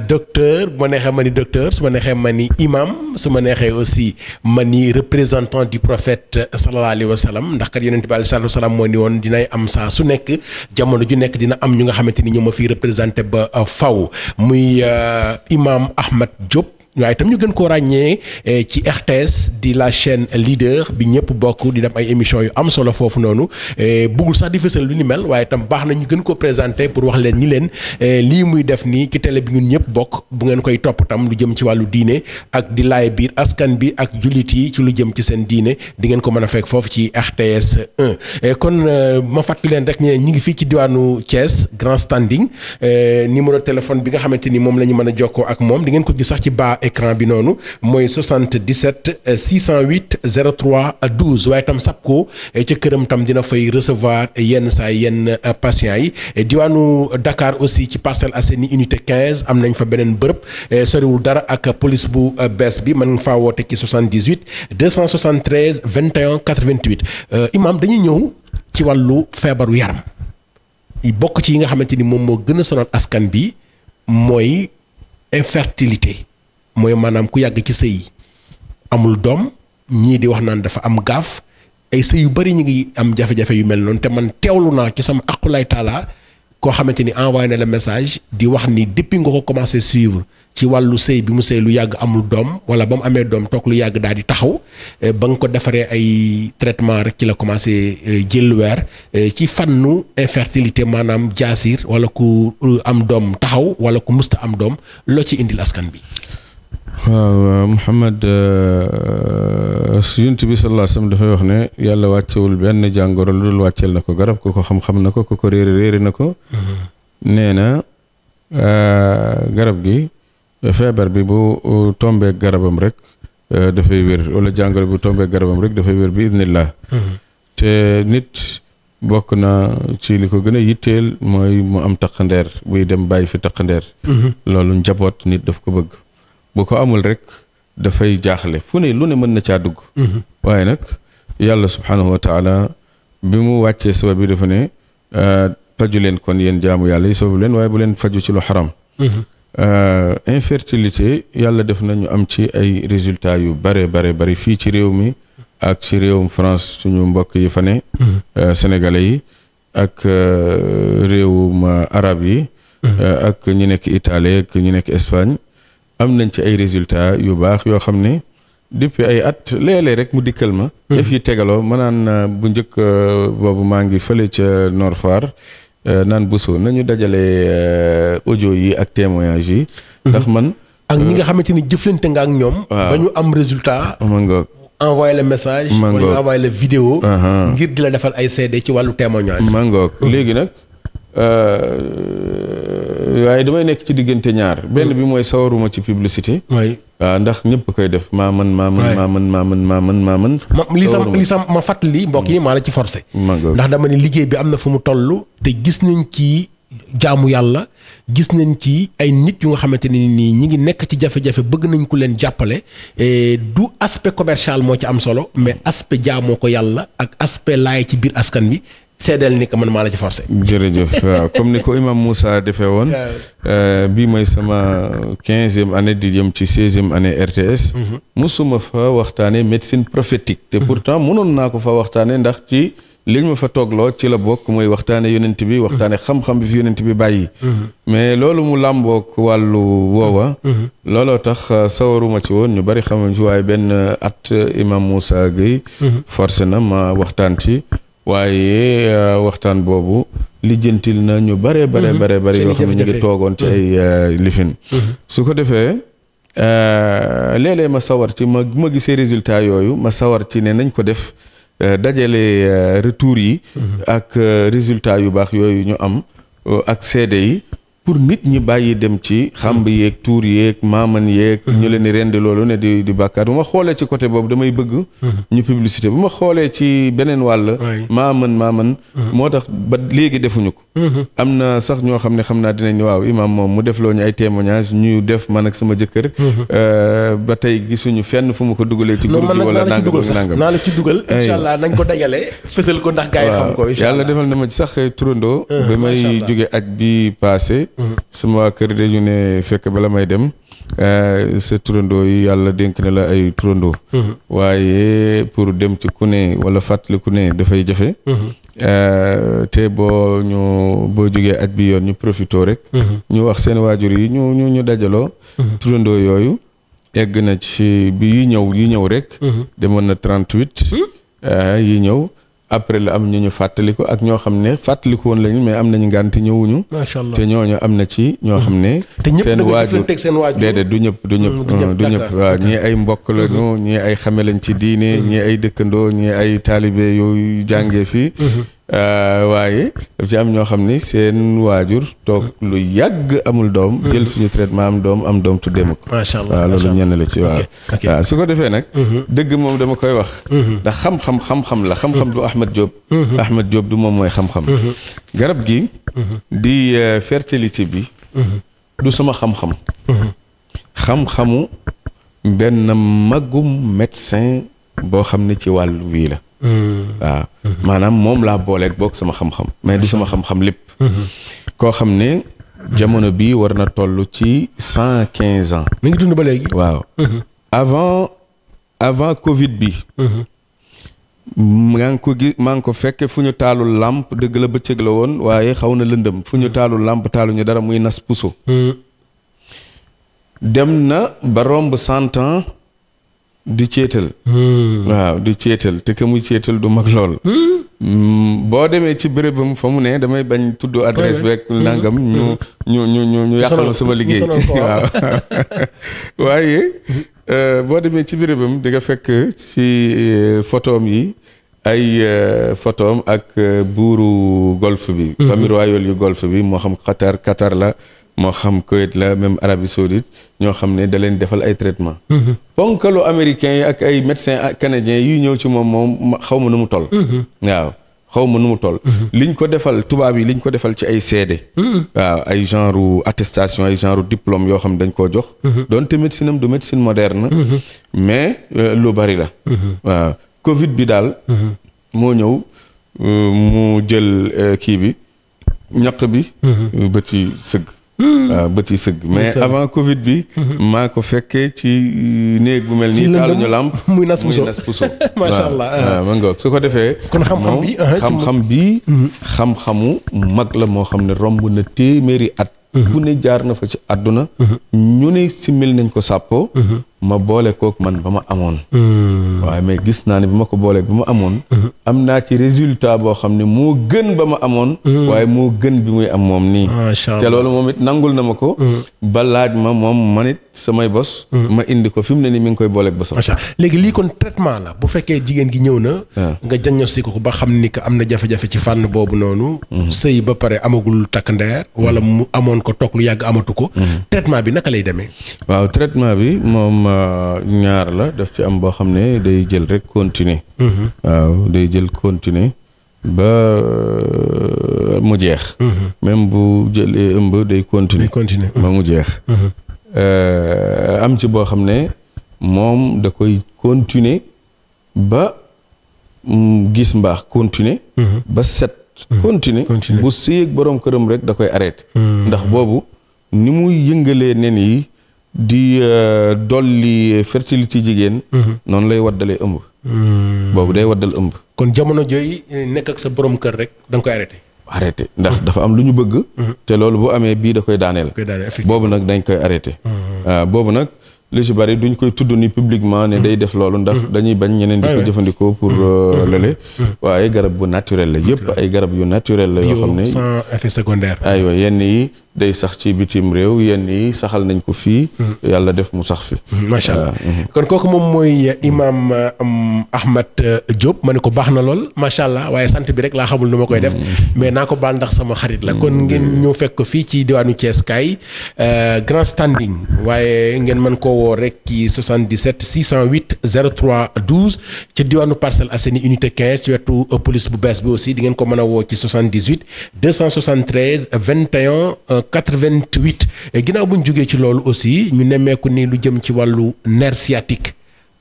docteur bu ma neexee ma ni docteur su ma neexee ma ni imam su ma neexee aussi ma ni représentant du prophète sallallahu alayhi wa sallam ndax kat yonent bi alayhi salaatu wa salaam moo ni woon dinay am saa su nekk jamono ju nekk dina am ñu nga xamante ni ñoo ma fiy représenté ba faw muy imam Ahmed Diop. waaye itam ñu gën koo ràññee ci RTS di la chaîne leader bi ñëpp bokk di dem ay émissions yu am solo foofu noonu buggul sax di fësal lu ni mel waaye itam baax na ñu gën koo présenté pour wax leen ñi leen lii muy def nii ci télé bi ñun ñëpp bokk bu ngeen koy topp tam lu jëm ci wàllu diine ak di laay biir askan bi ak jullit yi ci lu jëm ci seen diine di ngeen ko mën a fekk foofu ci RTS 1 kon ma fàttali leen rek ñi ngi fii ci diwaanu Thiès Grand Standing numéro téléphone bi nga xamante ni moom la ñu mën a jokkoo ak moom di ngeen ko gis sax ci bas écran bi noonu mooy 77 608 03 12 waaye tam sab ko ca këram tam dina fay recevoir yenn patients yi diwaanu Dakar aussi ci Parcelles Assainies unité 15 am nañ fa beneen bërëb soriwul dara ak police bu bees bi mën nga faa woote ci 78 273 21 88 imam dañuy ñëw ci wàllu feebaru yaram bokk ci yi nga xamante ni moom moo gën a sonal askan bi mooy infertilité mooy maanaam ku yàgg ci sëy amul doom ñii di wax naan dafa am gaaf ay sëy yu bari ñu ngi am jafe-jafe yu mel noonu te man teewlu naa ci sama aqulay taala koo xamante ni envoyé na la message di wax ni depuis nga ko commencé suivre ci wàllu sëy bi mu sëy lu yàgg amul doom wala ba mu amee doom toog lu yàgg daal di taxaw ba nga ko defaree ay traitement rek ci la commencé jël weer ci fànnu infertilité maanaam jaasir wala ku am doom taxaw wala ku musta am doom loo ci indil askan bi. waaw Muhammad Yonent bi sallallahu alayhi wa sallam dafay wax ne yàlla wàccewul benn jàngoro lu dul wàcceel na ko garab ku ko xam-xam na ko ku ko réere na ko. nee na garab gi feebar bi bu tombeek garabam rek dafay wér wala jàngoro bi bu tombeek garabam rek dafay wér bi idnillah. te nit bokk na ci li ko gën a yitteel mooy mu am taqandeer buy dem bàyyi fi taqandeer. loolu njaboot nit daf ko bëgg. bu ko amul rek dafay jaaxle fu ne lu ne mën na caa dugg. waaye nag yàlla subhaanahu wa taala bi mu wàccee sabab bi dafa ne faju leen kon yéen jaamu yàlla yi sababu leen waaye bu leen faju ci lu xaram. infertilité yàlla def na ñu am ci ay résultats yu bare fii ci réew mi ak ci réewum France suñu mbokk yi fa ne. sénégalais yi ak réewum arab yi. ak ñi nekk Italie ak ñi nekk Espagne. am nañ ci ay résultats yu baax yoo xam ne depuis ay at léeg-léeg rek mu dikkal ma. def yi tegaloo ma naan bu njëkk boobu maa ngi fële ca Nord Foire naan Bousso nañu dajale audio yi ak témoignage yi. ndax man. ak ñi nga xamante ni jëflante nga ak ñoom. ba ñu am résultat. ma ngoog envoyé le message. ma ngoog wala envoyé le vidéo. ngir di la defal ay seede ci wàllu témoignage. ma ngoog léegi nag. waaye damay nekk ci diggante ñaar benn bi mooy sawaruma ci publicité. waaw ndax ñëpp koy def maa mën. li sam ma fàttali mbokk yi maa la ci forcé. ndax dama ne liggéey bi am na fu mu toll te gis nañ ci jaamu yàlla gis nañ ci ay nit yu nga xamante ne nii ñi ngi nekk ci jafe-jafe bëgg nañ ku leen jàppale du aspect commercial moo ci am solo mais aspect jaamoo ko yàlla ak aspect laay ci biir askan bi. seedeel ni que man maa la ci forcé. jërëjëf waaw comme ni ko imam Moussa defee woon. bii mooy sama 15e année di jëm ci 16e année RTS. musuma fa waxtaanee médecine prophétique. te pourtant mënoon naa ko fa waxtaanee ndax ci liñ ma fa toogloo ci la bokk mooy waxtaane yonent bi waxtaane xam-xam bi fi yonent bi bàyyi. mais loolu mu làmbook wàllu woowa. looloo tax sawaruma ci woon ñu bari xamuñ ci waaye benn at imam Moussa Gueye. forcé na ma waxtaan ci. waaye waxtaan boobu lijjantil na ñu bare yoo xam ne ñu ngi toogoon ci ay lifin su ko defee léeg-léeg ma sawar ci ma gisee résultat yooyu ma sawar ci ne nañ ko def dajale retour yi ak résultat yu baax yooyu ñu am ak seede yi pour nit ñi bàyyi dem ci xamb yeeg tuur yeeg maaman yeeg ñu leen di rendi loolu ne di bàkkaar bu ma xoolee ci côté boobu damay bëgg ñu publicité bu ma xoolee ci beneen wàll maaman moo tax ba léegi defuñu ko am na sax ñoo xam ne xam naa dinañ waaw imam moom mu def loo ñu ay témoignage ñu def man ak sama jëkkër ba tey gisuñu fenn fu mu ko dugalee ci groupe bi wala nangam naa la ci dugal incha allah nañ ko dajale fësal ko ndax gars yi xam ko incha allah yàlla defal na ma ci sax turandoo ba may jóge aj bi passé sama waa kër dañu ne fekk bala may dem sa turandoo yi yàlla dénk na la ay turandoo waaye pour dem ci ku ne wala fàttali ku ne dafay jafe te boo jógee aj bi yoon ñu profitoo rek ñu wax seen waajur yi ñu dajaloo turandoo yooyu egg na ci bi yi ñëw rek demoon na 38 yi ñëw après la am ñu fàttaliku ak ñoo xam ne fàttaliku woon lañu mais am nañu ngànti ñëwuñu. Macha Allah te ñooñu am na ci ñoo xam ne. seen waajur déedéet du ñëpp waaw ñii ay mbokk lañu ñii ay xame lañ ci diine ñii ay dëkkandoo ñii ay taalibe yooyu jàngee fii. waaye daf ci am ñoo xam ni seen waajur toog lu yàgg amul doom. jël suñu traitement am doom tuddee ma ko. macha Allah waaw loolu ñenn la ci waaw. waaw su ko defee nag. dëgg moom dama koy wax. ndax xam-xam la xam-xam du Ahmed Diop. Ahmed Diop du moom mooy xam-xam. garab gi. di fertilité bi. du sama xam-xam. xam-xamu benn magum médecin boo xam ne ci wàllu wii la. waaw maanaam moom laa booleeg boog sama xam-xam mais du sama xam-xam lépp koo xam ne jamono bi war na toll ci 115 ans mi ngi dund ba léegi waaw avant Covid bi maa ngi ko fekke fu ñu taalul làmp dëgg la bëccëg la woon waaye xaw na lëndëm fu ñu taalul làmp taaluñu dara muy nas puso dem na ba romb 100 ans di ceetal waaw di ceetal te que muy ceetal du mag lool boo demee ci bérébam fa mu ne damay bañ tudd adresse beeg nangam ñu yàqal ma sama liggéey waaw waaye boo demee ci bérébam di nga fekk ci photoom yi ay photoom ak buuru golfe bi famille royale yu golfe bi moo xam Qatar la moo xam Koweït la même Arabie Saoudite ñoo xam ne da leen defal ay traitement ponkalu américains yi ak ay médecins canadiens yu ñëw ci moom xaw ma nu mu toll waaw xaw ma nu mu toll liñ ko defal tubaab yi liñ ko defal ci ay seede waaw ay genre attestation ay genre diplôme yoo xam dañ koo jox doonte médecine am du médecine moderne mais lu bari la waaw Covid bi daal moo ñëw mu jël kii bi ñaq bi bët yi sëgg waaw bët yi sëgg mais avant Covid bi maa ko fekkee ci néeg bu mel nii taaluñu làmp muy nas puso macha Allah waaw ma ngoog su ko defee kon xam-xam bi xam-xamu mag la moo xam ne romb na téeméeri at bu ne jaar na fa ci àdduna ñu ne simil nañ ko sàppoo ma boole kook man ba ma amoon waaye mais gis naa ne bi ma ko booleeg ba ma amoon am naa ci résultat boo xam ne moo gën ba ma amoon waaye moo gën bi muy am moom nii te loolu moom it nangul na ma ko ba laaj ma moom man it samay bos ma indi ko fi mu ne ni mi ngi koy booleeg ba sax léegi lii kon traitement la bu fekkee jigéen gi ñëw na nga diagnostic ko ba xam ni que am na jafe-jafe ci fànn boobu noonu sëy ba pare amagul takk ndeer wala mu amoon ko toog lu yàgg amatu ko traitement bi naka lay demee waaw traitement bi moom ñaar la daf ci am boo xam ne day jël rek continuer waaw day jël continuer ba mu jeex même bu jëlee ëmb day continuer ba mu jeex am ci boo xam ne moom da koy continuer ba gis mbaax continuer ba set continuer bu sëy ak boroom këram rek da koy arrêté ndax boobu ni muy yëngalee nen yi di dolli fertilité jigéen noonu lay waddalee ëmb boobu day waddal ëmb kon jamono jooy nekk ak sa borom kër rek da nga koy arrêté ndax dafa am lu ñu bëgg te loolu bu amee bii da koy daaneel boobu nag dañ koy arrêté waaw boobu nag li ci bari duñ koy tudd ni publiquement ne day def loolu ndax dañuy bañ ñeneen di ko jëfandikoo pour lële waaye garab bu naturel la yëpp ay garab yu naturel la yoo xam ne sans effet secondaire aywa yenn yi day sax ci bitim réew yenn yi saxal nañ ko fii yàlla def mu sax fi macha allah kon kooku moom mooy imam Ahmed Diop ma ne ko baax na lool macha allah waaye sant bi rek laa xamul nu ma koy def mais naa ko baal ndax sama xarit la kon ngeen ñëw fekk ko fii ci diwaanu Thiès kaay grand standing waaye ngeen mën koo woo rek ci 77 608 03 12 ci diwaanu Parcelles Assainies unité 15 ci wetu police bu bees bi aussi di ngeen ko mën a woo ci 78 273 21 88 ginnaaw bu ñu jógee ci loolu aussi ñu nemmeeku ni lu jëm ci wàllu nerf sciatique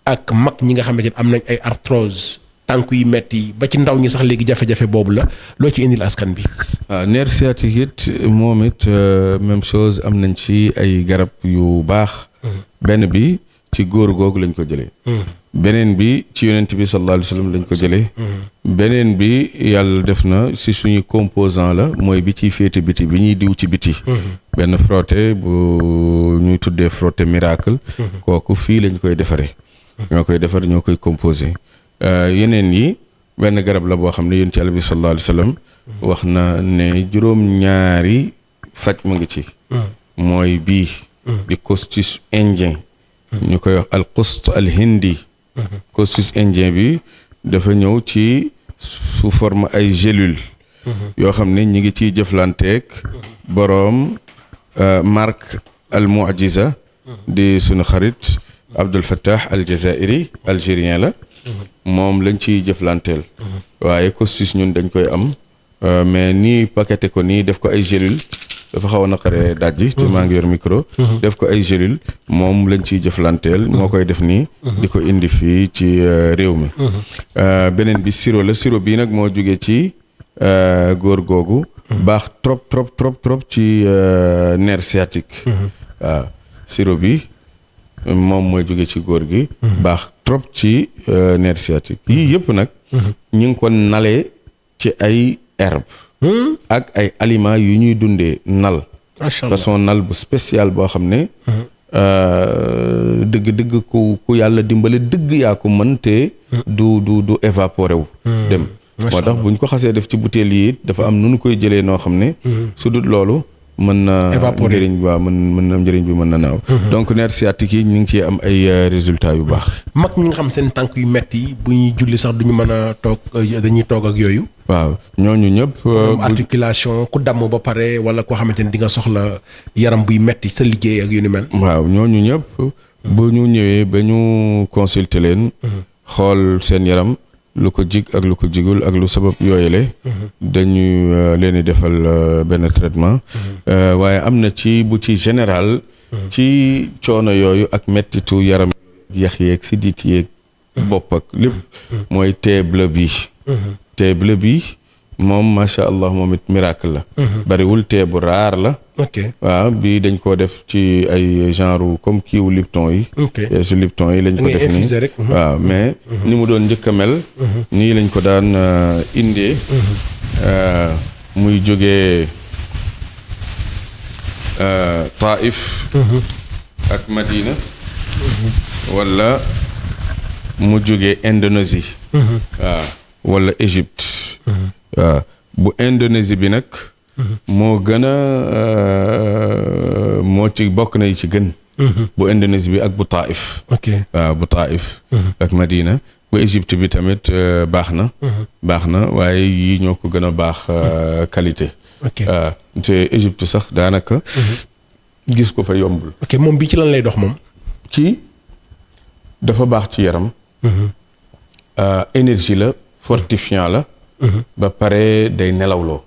ak mag ñi nga xamante ne am nañ ay arthrose tànk yu metti ba ci ndaw ñi sax léegi jafe-jafe boobu la loo ci indil askan bi. waaw nerf sciatique it moom it même chose am nañ ci ay garab yu baax. benn bi ci góor googu lañ ko jëlee. beneen bi ci yonent bi sallallahu alayhi wa sallam lañ ko jëlee. beneen bi yàlla def na si suñu composant la mooy bi ciy féete biti bi ñuy diw ci biti. benn frotté bu ñuy tuddee frotté miracle. kooku fii lañ koy defaree. ñoo koy defar ñoo koy composé. yeneen yi benn garab la boo xam ne yonent Yàlla bi sallallahu alayhi wa sallam wax na ne juróom-ñaari faj mu ngi ci. mooy bii. di costus indien. ñu koy wax al qust al hindi. costus indien bi dafa ñëw ci sous forme ay gélule yoo xam ne ñi ngi ciy jëflanteeg boroom marque al mu'jiza di sunu xarit Abdul Fattah al Jazairi algérien la moom lañ ciy jëflanteel waaye costus ñun dañ koy am mais nii paqueté ko nii def ko ay gélule dafa xaw a naqaree dajji te maa ngi yor micro def ko ay gélule moom lañ ciy jëflanteel moo koy def nii di ko indi fii ci réew mi beneen bi sirop la sirop bii nag moo jóge ci góor googu baax trop ci nerf sciatique waaw sirop bi moom mooy jóge ci góor gi baax trop ci nerf sciatique yii yëpp nag ñu ngi ko nalee ci ay herbe ak ay aliments yu ñuy dundee nal façon nal bu spécial boo xam ne dëgg ku yàlla dimbale dëgg yaa ko mën te du évaporé wu dem moo tax buñ ko xasee def ci butéel yi dafa am nu nu koy jëlee noo xam ne su dul loolu mën na njëriñ waaw mën na njëriñ bi mën na naaw donc nerf sciatique yi ñu ngi ciy am ay résultats yu baax mag ñi nga xam seen tànk yu metti bu ñuy julli sax duñu mën a toog dañuy toog ak yooyu waaw ñooñu ñëpp articulation ku damm ba pare wala koo xamante ni di nga soxla yaram buy metti sa liggéey ak yu ni mel waaw ñooñu ñëpp bu ñu ñëwee ba ñu consulter leen xool seen yaram lu ko jig ak lu ko jigul ak lu sabab yooyule dañu leen di defal benn traitement waaye am na ci bu ci général ci coono yooyu ak mettitu yaram yax yeeg sidit yeeg bopp ak lépp mooy thé bleu bi thé bleu bi moom macha allah moom it miracle la bariwul thé bu raar la waaw bii dañ koo def ci ay genre comme kiiwu Lipton yi su Lipton yi lañ ko def nii waaw mais ni mu doon njëkk a mel nii lañ ko daan indee muy jógee Taif ak Madina wala mu jógee Indonésie waaw wala Égypte waaw bu Indonésie bi nag moo gën a moo ci bokk na yi ci gën bu Indonésie bi ak bu Taif waaw bu Taif ak Madina bu Égypte bi tamit baax na waaye yii ñoo ko gën a baax qualité waaw te Égypte sax daanaka gis ko fa yombul moom bi ci lan lay dox moom ci dafa baax ci yaram énergie la fortifiant la ba pare day nelawloo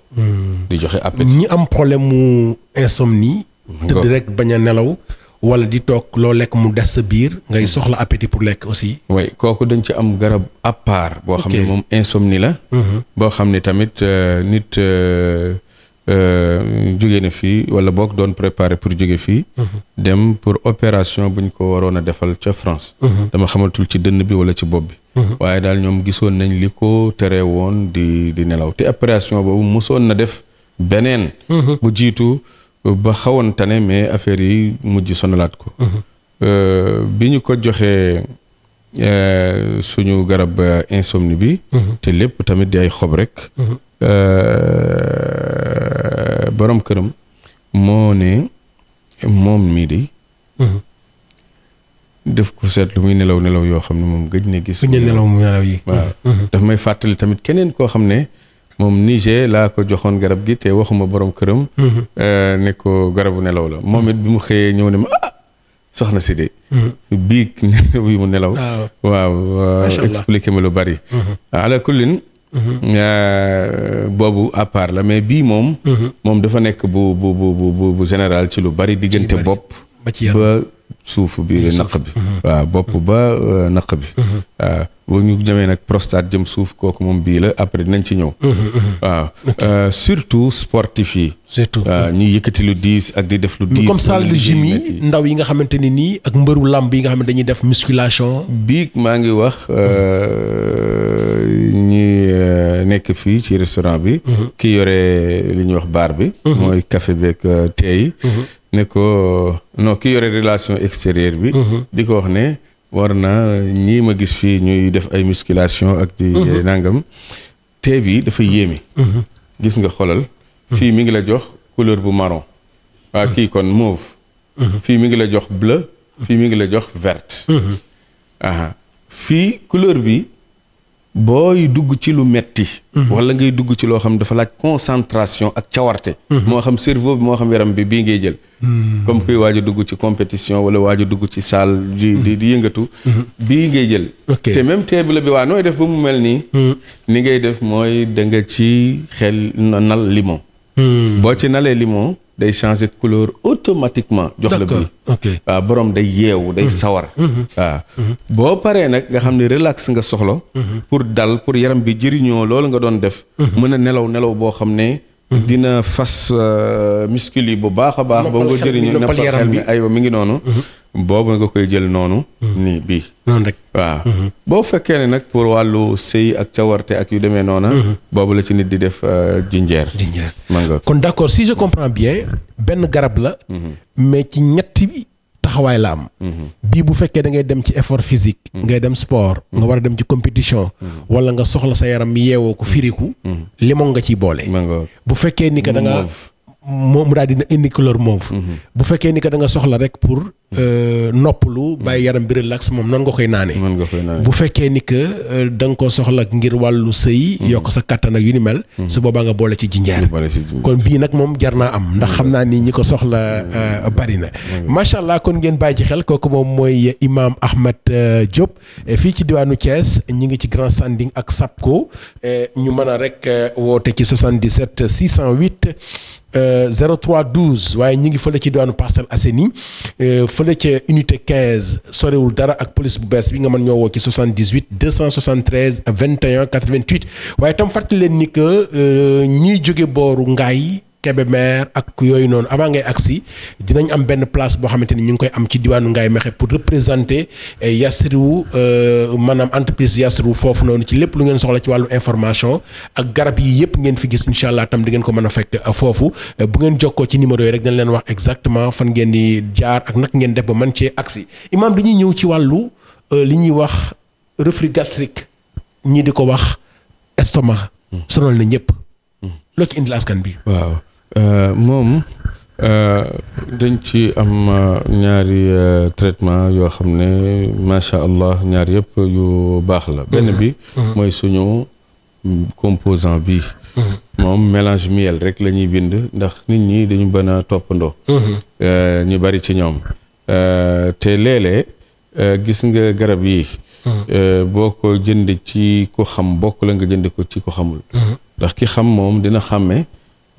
di joxe appétit ñi am problème mu insomnie tëdd rek bañ a nelaw wala di toog loo lekk mu des sa biir ngay soxla appétit pour lekk aussi oui kooku dañ ci am garab à part boo xam ne moom insomnie la boo xam ne tamit nit jóge na fii wala boog doon préparé pour jóge fii dem pour opération buñ ko waroon a defal ca France dama xamatul ci dënn bi wala ci bopp bi waaye daal ñoom gisoon nañ li ko tere woon di nelaw te opération boobu mosoon na def beneen bu jiitu ba xawoon tane mais affaire yi mujj sonalaat ko bi ñu ko joxee suñu garab insomnie bi te lépp tamit di ay xob rek borom këram moo ne moom mii de def ko seetlu muy nelaw yoo xam ne moom gëj na gis. fu ñu nelaw yi. waaw daf may fàttali tamit keneen koo xam ne moom Niger laa ko joxoon garab gi te waxuma borom këram. ne ko garabu nelaw la moom it bi mu xëyee ñëw ne ma soxna si de. biig nelaw yi mu nelaw. waaw expliqué ma lu bari. ala kullin. boobu à part la mais bii moom. moom dafa nekk bu général ci lu bari diggante bopp. ba suuf bi naq bi. waaw bopp ba naq bi. waaw boo ñu jëmee nag prostate jëm suuf kooku moom bii la après dinañ ci ñëw. waaw surtout sportif yi. surtout waaw ñuy yëkkati lu diis ak di def lu diis. comme salle de gym yi ndaw yi nga xamante ne nii ak mbëru làmb yi nga xam ne dañuy def musculation. biig maa ngi wax ñi nekk fii ci restaurant bi. ki yore li ñuy wax bar bi. mooy café beeg thé yi. ne ko non ki yore relation extérieure bi. di ko wax ne war na ñii ma gis fii ñuy def ay musculation ak di nangam. thé bi dafa yéeme. gis nga xolal. fii mi ngi la jox couleur bu marron. waa kii kon mauve. fii mi ngi la jox bleu. fii mi ngi la jox verte. fii couleur bi booy dugg ci lu metti wala ngay dugg ci loo xam dafa laaj concentration ak cawarte. moo xam cerveau bi moo xam yaram bi bii ngay jël. comme kuy waaj a dugg ci compétition wala waaj a dugg ci salle di yëngatu. bii ngay jël. te même tee bi la bi waa nooy def ba mu mel nii. ni ngay def mooy da nga ci xel nal limon. boo ci nalee limon day changer couleur automatiquement jox la bii. waaw borom day yeewu day sawar. waaw boo paree nag nga xam ne relax nga soxla. pour dal pour yaram bi jëriñoo loolu nga doon def. mën a nelaw boo xam ne. dina fas muscle yi bu baax a baax. ba nga jëriñoo noppal xel mi aywa mi ngi noonu. boobu nga koy jël noonu. nii bii. noonu rek waaw. boo fekkee ne nag pour wàllu sëy ak cawarte ak yu demee noona. boobu la ci nit di def jinjeer. kon d'accord si je comprends bien benn garab la. mais ci ñetti taxawaay la am. bii bu fekkee da ngay dem ci effort physique. ngay dem sport. nga war a dem ci compétition. wala nga soxla sa yaram mi yeewoo ko firiku. limon nga ciy boole. bu fekkee ni que da nga moom daal dina indi couleur mauve. bu fekkee ni que da nga soxla rek pour noppalu bàyyi yaram bi relax moom noonu nga koy naanee. bu fekkee ni que da nga ko soxla ngir wàllu sëy. yokk sa kattan ak yu ni mel. su boobaa nga boole ci jinjeer. kon bii nag moom jar naa am ndax xam naa ni ñi ko soxla bari na. macha allah kon ngeen bàyyi ci xel kooku moom mooy Imam Ahmed Diop fii ci diwaanu Thiès ñi ngi ci Grand Standing ak SAPCO ñu mën a rek woote ci 77 608. 03 12 waaye ñi ngi fële ci diwaanu Parcelles Assainies fële ca unité 15 sorewul dara ak police bu bees bi nga mën ñoo woo ci 78 273 21 88 waaye tam fàttali leen ni que ñiy jóge booru Ngaay Kébémer ak yooyu noonu avant ngay agsi dinañ am benn place boo xamante ni ñu ngi koy am ci diwaanu Ngaye Mékhé pour représenter Yasriou maanaam entreprise Yasriou foofu noonu ci lépp lu ngeen soxla ci wàllu information ak garab yi yëpp ngeen fi gis incha allah tam di ngeen ko mën a fekk foofu bu ngeen jokkoo ci numéro yi rek dañ leen wax exactement fan ngeen di jaar ak nag ngeen def ba mën cee agsi Imaam dañuy ñëw ci wàllu li ñuy wax reflux gastrique ñii di ko wax estomac sonal na ñëpp loo ci indil askan bi. waaw moom dañ ci am ñaari traitement yoo xam ne macha allah ñaar yëpp yu baax la. benn bi mooy suñu composant bi moom mélange miel rek la ñuy bind ndax nit ñi dañu bën a toppandoo. ñu bari ci ñoom te léeg-léeg gis nga garab yi. boo ko jënd ci ko xam bokk la nga jënd ko ci ko xamul. ndax ki xam moom dina xàmme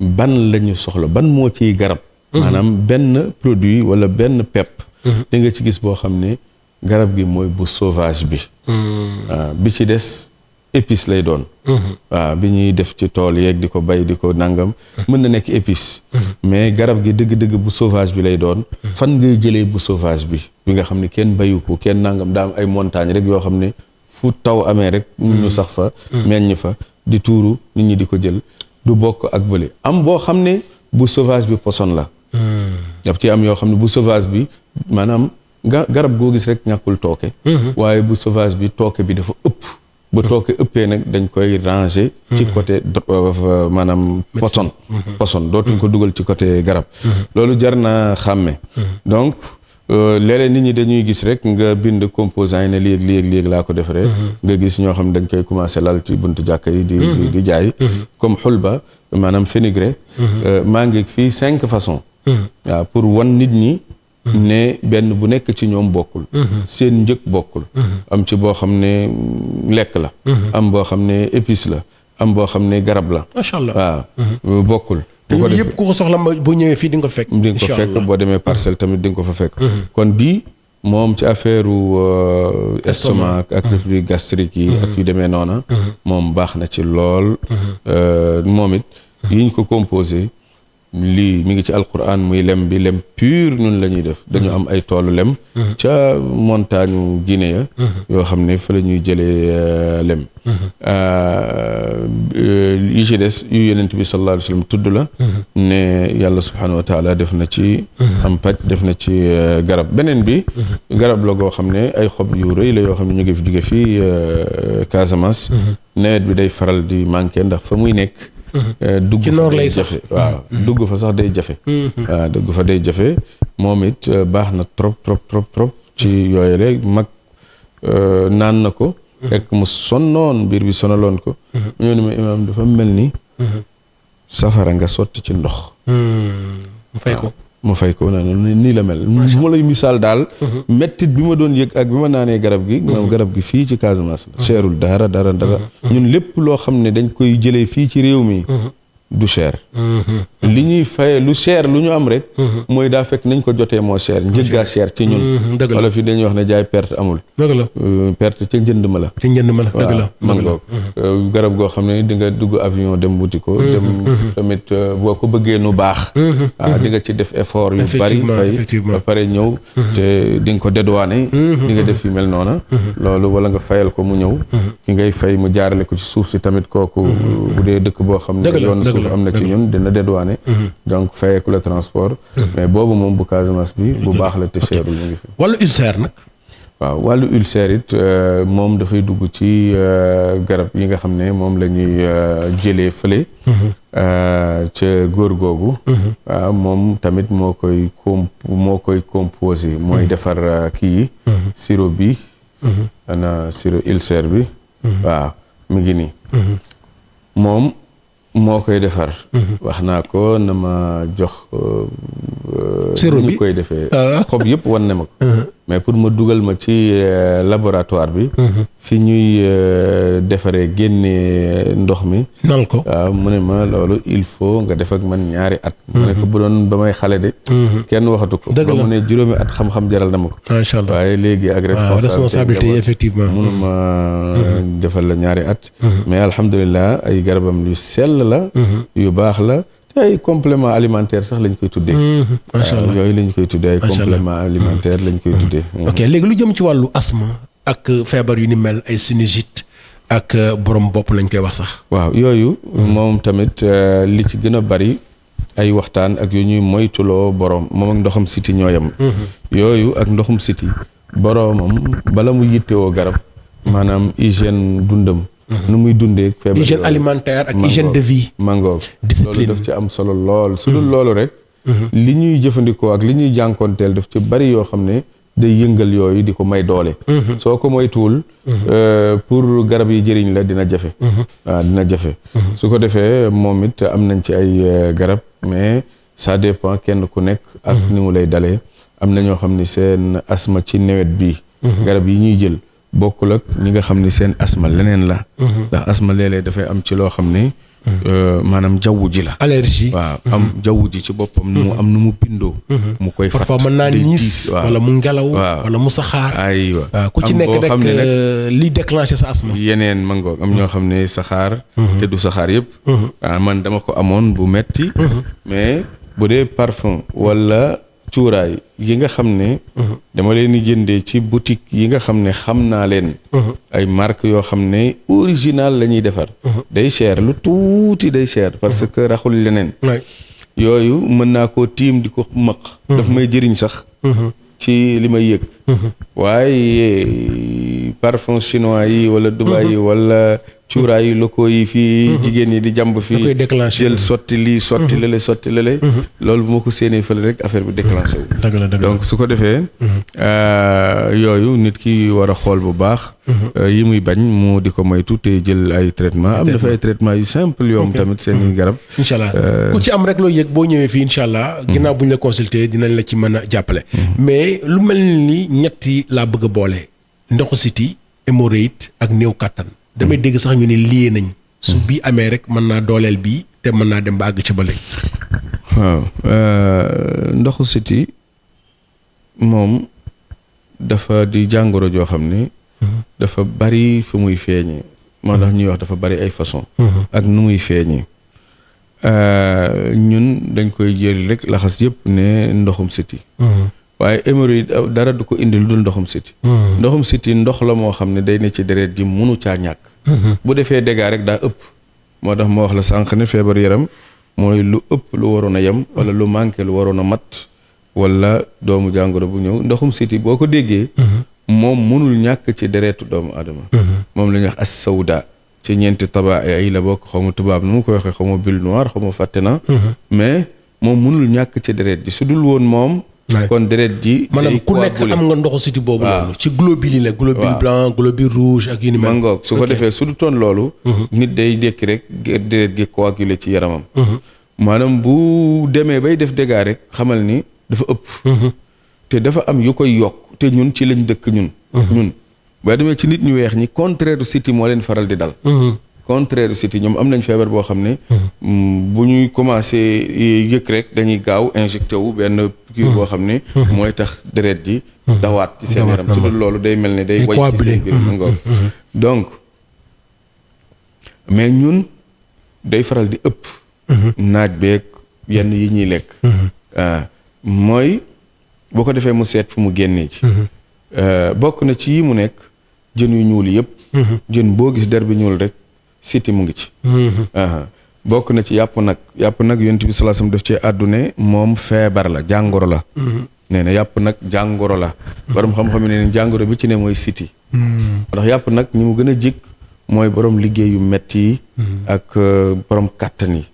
ban la ñu soxla ban moo ciy garab. maanaam benn produit wala benn pepp. di nga ci gis boo xam ne garab gi mooy bu sauvage bi. bi ci des épice lay doon. waaw bi ñuy def ci tool yeeg di ko bay di ko nangam. mën na nekk épice. mais garab gi dëgg-dëgg bu sauvage bi lay doon. fan ngay jëlee bu sauvage bi. bi nga xam ne kenn bayu ko kenn nangam daa am ay montagne rek yoo xam ne fu taw amee rek. ñu sax fa. meññ fa. di tuuru nit ñi di ko jël du bokk ak bële am boo xam ne bu sauvage bi poson la. daf ci am yoo xam ne bu sauvage bi maanaam garab goo gis rek ñàkkul tooke. waaye bu sauvage bi tooke bi dafa ëpp bu tooke ëppee nag dañ koy ranger ci côté maanaam poson dootuñ ko dugal ci côté garab loolu jar na xàmme donc léeg-léeg nit ñi dañuy gis rek nga bind composant yi ne lii ak laa ko defaree nga gis ñoo xam ne dañ koy commencé lal ci buntu jàkka yi di jaay comme xulba maanaam fenugrec maa ngi fii 5 façons waaw pour wan nit ñi ne benn bu nekk ci ñoom bokkul seen njëg bokkul am ci boo xam ne lekk la am boo xam ne épice la am boo xam ne garab la macha allah waaw bokkul te ñun yëpp ku ko soxla bu ñëwee fii di nga ko fekk di nga ko fekk boo demee parcelle tamit di nga ko fa fekk kon bii moom ci affaire estomac ak reflux gastrique yi ak yu demee noona moom baax na ci lool moom it yiñ ko composé lii mi ngi ci alquran muy lem bi lem pur ñun la ñuy def dañu am ay toolu lem ca montagne Guinée ya yoo xam ne fa la ñuy jëlee lem yi ci des yu yonent bi sallallahu alayhi wa sallam tudd la ne yàlla subhanahu wa taala def na ci am paj def na ci garab beneen bi garab la goo xam ne ay xob yu rëy la yoo xam ne ñu ngi fi jóge fii Casamance nawet bi day faral di manqué ndax fa muy nekk dugg fa day jafe waaw dugg fa sax day jafe waaw dugg fa day jafe moom it baax na trop ci yooyu rek mag naan na ko fekk mu sonnoon biir bi sonaloon ko mu ñëw ni ma imaam dafa mel ni safara nga sotti ci ndox mu fay ko nii la mel mu ma lay misaal daal mettit bi ma doon yëg ak bi ma naanee garab gi moom garab gi fii ci Casamance la cherul dara ñun lépp loo xam ne dañ koy jëlee fii ci réew mi du cher li ñuy faye lu cher lu ñu am rek mooy daa fekk nañ ko jotee moo cher njëggaa cher ci ñun wala fi dañuy wax ne jaay perte amul dëgg la perte ci njënd ma la dëgg la mangoog garab goo xam ne di nga dugg avion dem wuti ko dem tamit boo ko bëggee nu baax waaw di nga ci def effort yu bari fay ba pare ñëw te di nga ko dédouané di nga def yu mel noona loolu wala nga fayal ko mu ñëw ki ngay fay mu jaarale ko ci suuf si tamit kooku bu dee dëkk boo xam ne yoon suuf am na ci ñun dina dédouané donc fayeeku la transport mais boobu moom bu Casamance bi bu baax la te cherul mu ngi fi wàllu ulcère nag waaw wàllu ulcère it moom dafay dugg ci garab yi nga xam ne moom la ñuy jëlee fële ca góor googu waaw moom tamit moo koy composé mooy defar kii yi sirop bi ana sirop ulcère bi waaw mi ngi nii moom moo koy defar wax naa ko na ma jox sirop bi ñu koy defee xob yëpp wan na ma ko mais pour ma dugal ma ci laboratoire bi fi ñuy defaree génnee ndox mi nal ko waaw mu ne ma loolu il faut nga def ak man 2 at mu ne ko bu doon ba may xale de kenn waxatu ko ba mu ne 5 at xam-xam jaral na ma ko macha allah waaye léegi ak responsabilité yi effectivement munuma defal la 2 at mais alhamdulilah ay garabam yu sell la yu baax la ay complément alimentaire sax lañ koy tuddee macha allah yooyu lañ koy tuddee ay complément alimentaire lañ koy tuddee ok léegi lu jëm ci wàllu asthme ak feebar yu ni mel ay sinusite ak borom bopp lañ koy wax sax waaw yooyu moom tamit li ci gën a bari ay waxtaan ak yu ñuy moytuloo borom moom ak ndoxum siti ñooyam yooyu ak ndoxum siti boromam bala mu yittewoo garab maanaam hygiène dundam nu muy dundee feebar hygiène alimentaire ak hygiène de vie mangoog discipline loolu daf ci am solo lool su dul loolu rek li ñuy jëfandikoo ak li ñuy jànkoonteel daf ci bari yoo xam ne day yëngal yooyu di ko may doole soo ko moytuwul pour garab yi jëriñ la dina jafe waaw dina jafe su ko defee moom it am nañ ci ay garab mais ça dépend kenn ku nekk ak ni mu lay dalee am na ñoo xam ni seen asma ci nawet bi garab yi ñuy jël bokkul ak ñi nga xam ni seen asma leneen la ndax asma léeg-léeg dafay am ci loo xam ne maanaam jaww ji la allergie waaw am jaww ji ci boppam nu mu am nu mu bindoo mu koy fat parfois mën naa niis wala mu ngelaw wala mu saxaar aywa waaw ku ci nekk rek liy déclencher sa asma yeneen mangoog am ñoo xam ne saxaar te du saxaar yëpp waaw man dama ko amoon bu metti mais bu dee parfum wala cuuraay yi nga xam ne dama leen di jëndee ci boutique yi nga xam ne xam naa leen ay marque yoo xam ne original la ñuy defar day cher lu tuuti day cher parce que raxul leneen yooyu mën naa koo tiim di ko maq daf may jëriñ sax ci li may yëg waaye parfum chinois yi wala Dubaï yi wala cuuraay yi locaux yi fii jigéen ñi di jàmb fii jël sotti lii sotti lale sotti lale loolu bu ma ko séenee fële rek affaire bi déclenché wu donc su ko defee yooyu nit ki war a xool bu baax yi muy bañ mu di ko moytu te jël ay traitement am dafa ay traitement yu simple yoom tamit seen i garab incha allah ku ci am rek loo yëg boo ñëwee fii incha allah ginnaaw bu ñu la consulter dinañ la ci mën a jàppale mais lu mel ni ñetti laa bëgg a boole ndoxu siti hémorroïde ak néew kàttan damay dégg sax ñu ne lié nañ su bii amee rek mën naa dooleel bii te mën naa dem ba àgg ci ba léegi waaw ndoxu siti moom dafa di jàngoro joo xam ne dafa bari fu muy feeñee moo tax ñuy wax dafa bari ay façon ak nu muy feeñee ñun dañ koy jël rek laxas yëpp ne ndoxum siti waaye hémorroïde dara du ko indi lu dul ndoxum siti ndoxum siti ndox la moo xam ne day ne ci deret ji munu caa ñàkk bu defee dégâts rek daa ëpp moo tax moo wax la sànq ne feebar yaram mooy lu ëpp lu waroon a yem wala lu manqué lu waroon a mat wala doomu jàngoro bu ñëw ndoxum siti boo ko déggee moom mënul ñàkk ci deretu doomu aadama moom la ñuy wax as sawda ci ñeenti taba ay la bokk xaw ma tubaab nu mu ko waxee xaw ma bulle noire xaw ma fàtte na mais moom mënul ñàkk ci deret ji su dul woon moom kon deret ji maanaam ku nekk am nga ndoxu siti boobu noonu ci globule yi la globule blanc globule rouge ak yu ni mel mangoog su ko defee su du toon loolu nit day dékki rek deret gi coagulé ci yaramam maanaam bu demee bay def dégâts rek xamal ni dafa ëpp te dafa am yu koy yokk te ñun ci lañ dëkk ñun boo demee ci nit ñu weex ñi contraire du siti moo leen faral di dal contraire du siti ñoom am nañ feebar boo xam ne bu ñuy commencé yëg rek dañuy gaaw injecté wu benn piqûre boo xam ne mooy tax deret ji dawaat ci seen yaram su dul loolu day mel ne day way ci seen biir ngoog donc mais ñun day faral di ëpp naaj beeg yenn yi ñuy lekk mooy boo ko defee mu seet fu mu génnee ci bokk na ci yi mu nekk jën yu ñuul yëpp jën boo gis der bi ñuul rek siti mu ngi ci bokk na ci yàpp nag yonent bi sallallahu alayhi wasallam def ci àddune moom feebar la jàngoro la nee na yàpp nag jàngoro la borom xam-xam ne jàngoro bi ci ne mooy siti ndax yàpp nag ñi mu gën a jik mooy borom liggéey yu metti yi ak borom kàttan yi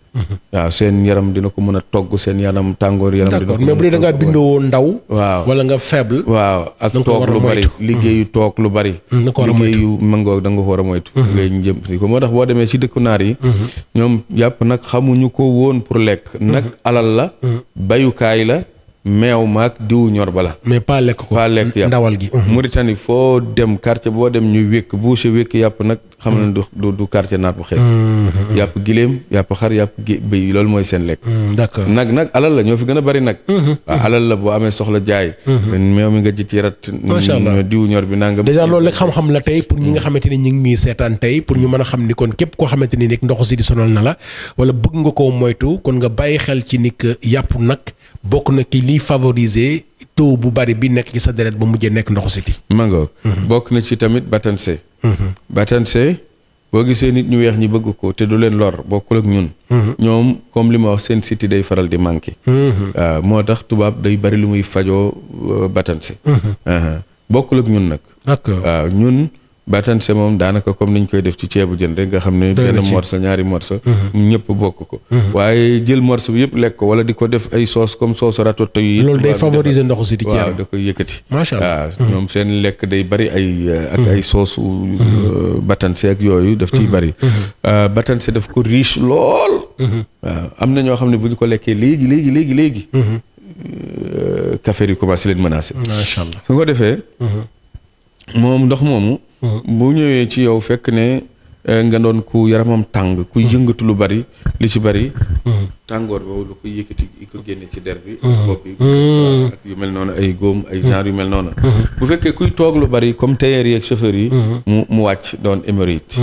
waaw seen yaram dina ko mën a togg seen yaram tàngoor yaram dina ko mais bu dee da ngaa bindoo ndaw waaw wala nga faible waaw ak toog lu bari liggéeyu toog lu bari liggéeyu mangoog da nga ko war a moytu ngay jëm si ko moo tax boo demee si dëkku naar yi ñoom yàpp nag xamuñu ko woon pour lekk nag alal la bayukaay la meew maag diwu ñor bala mais pas lekk ko pas lekk yàpp ndawal gi Mauritanie foo dem quartier boo dem ñu wékk boucher wékk yàpp nag xam na du quartier naat bu xees yàpp giléem yàpp xar yàpp bëy loolu mooy seen lekk d'accord nag alal la ñoo fi gën a bari nag waaw alal la boo amee soxla jaay meew mi nga ji ci rat macha allah diwu ñor bi nanga déjà loolu rek xam-xam la tey pour ñi nga xamante ni ñu ngi ñuy seetaan tey pour ñu mën a xam ni kon képp koo xamante ni nekk ndoxu siti sonal na la wala bëgg nga koo moytu kon nga bàyyi xel ci ni que yàpp nag bokk na ki liy favoriser taux bu bari bi nekk ci sa deret ba mujjee nekk ndoxu siti mango bokk na ci tamit batanse batanse boo gisee nit ñu weex ñi bëgg ko te du leen lor bokkul ak ñun ñoom comme li ma wax seen siti day faral di manqué waaw moo tax tubaab day bari lu muy fajoo batanse bokkul ak ñun nag d'accord waaw ñun batanse moom daanaka comme niñ koy def ci ceebu jën rek nga xam ne benn morceau ñaari morceau ñëpp bokk ko waaye jël morceau bi yëpp lekk ko wala di ko def ay sauce comme sauce ratatouille yi loolu day favoriser ndoxu siti ci waaw da koy yëkkati macha allah waaw ñoom seen lekk day bari ay ak ay sauce batanse ak yooyu daf ciy bari batanse daf ko riche lool waaw am na ñoo xam ne bu ñu ko lekkee léegi café yi commencé leen menacer macha allah su ko defee moom ndox moomu bu ñëwee ci yow fekk ne nga doon ku yaramam tàng ku yëngatu lu bari li ci bari tàngoor boobu lu ko yëkkati i ko génne ci der bi bopp yi ak yu mel noonu ay góom ay genre yu mel noonu bu fekkee kuy toog lu bari comme tailleur yi ak chauffeur yi mu wàcc doon hémorroïde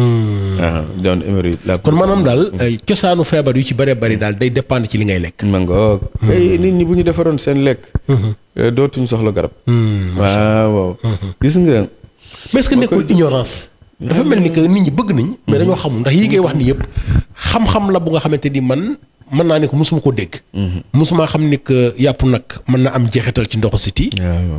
doon hémorroïde la kon maanaam daal cosaanu feebar yu ci bëree bëri daal day dépendre ci li ngay lekk mangoog ay nit ñi bu ñu defaroon seen lekk dootuñu soxla garab waaw gis nga mais est-ce que nekkul ignorance dafa mel ni que nit ñi bëgg nañ mais dañoo xamul ndax yi ngay wax ni yëpp xam-xam la bu nga xamante ni man mën naa ne ko musuma ko dégg. musuma xam ni que yàpp nag mën na am jeexital ci ndoxu siti.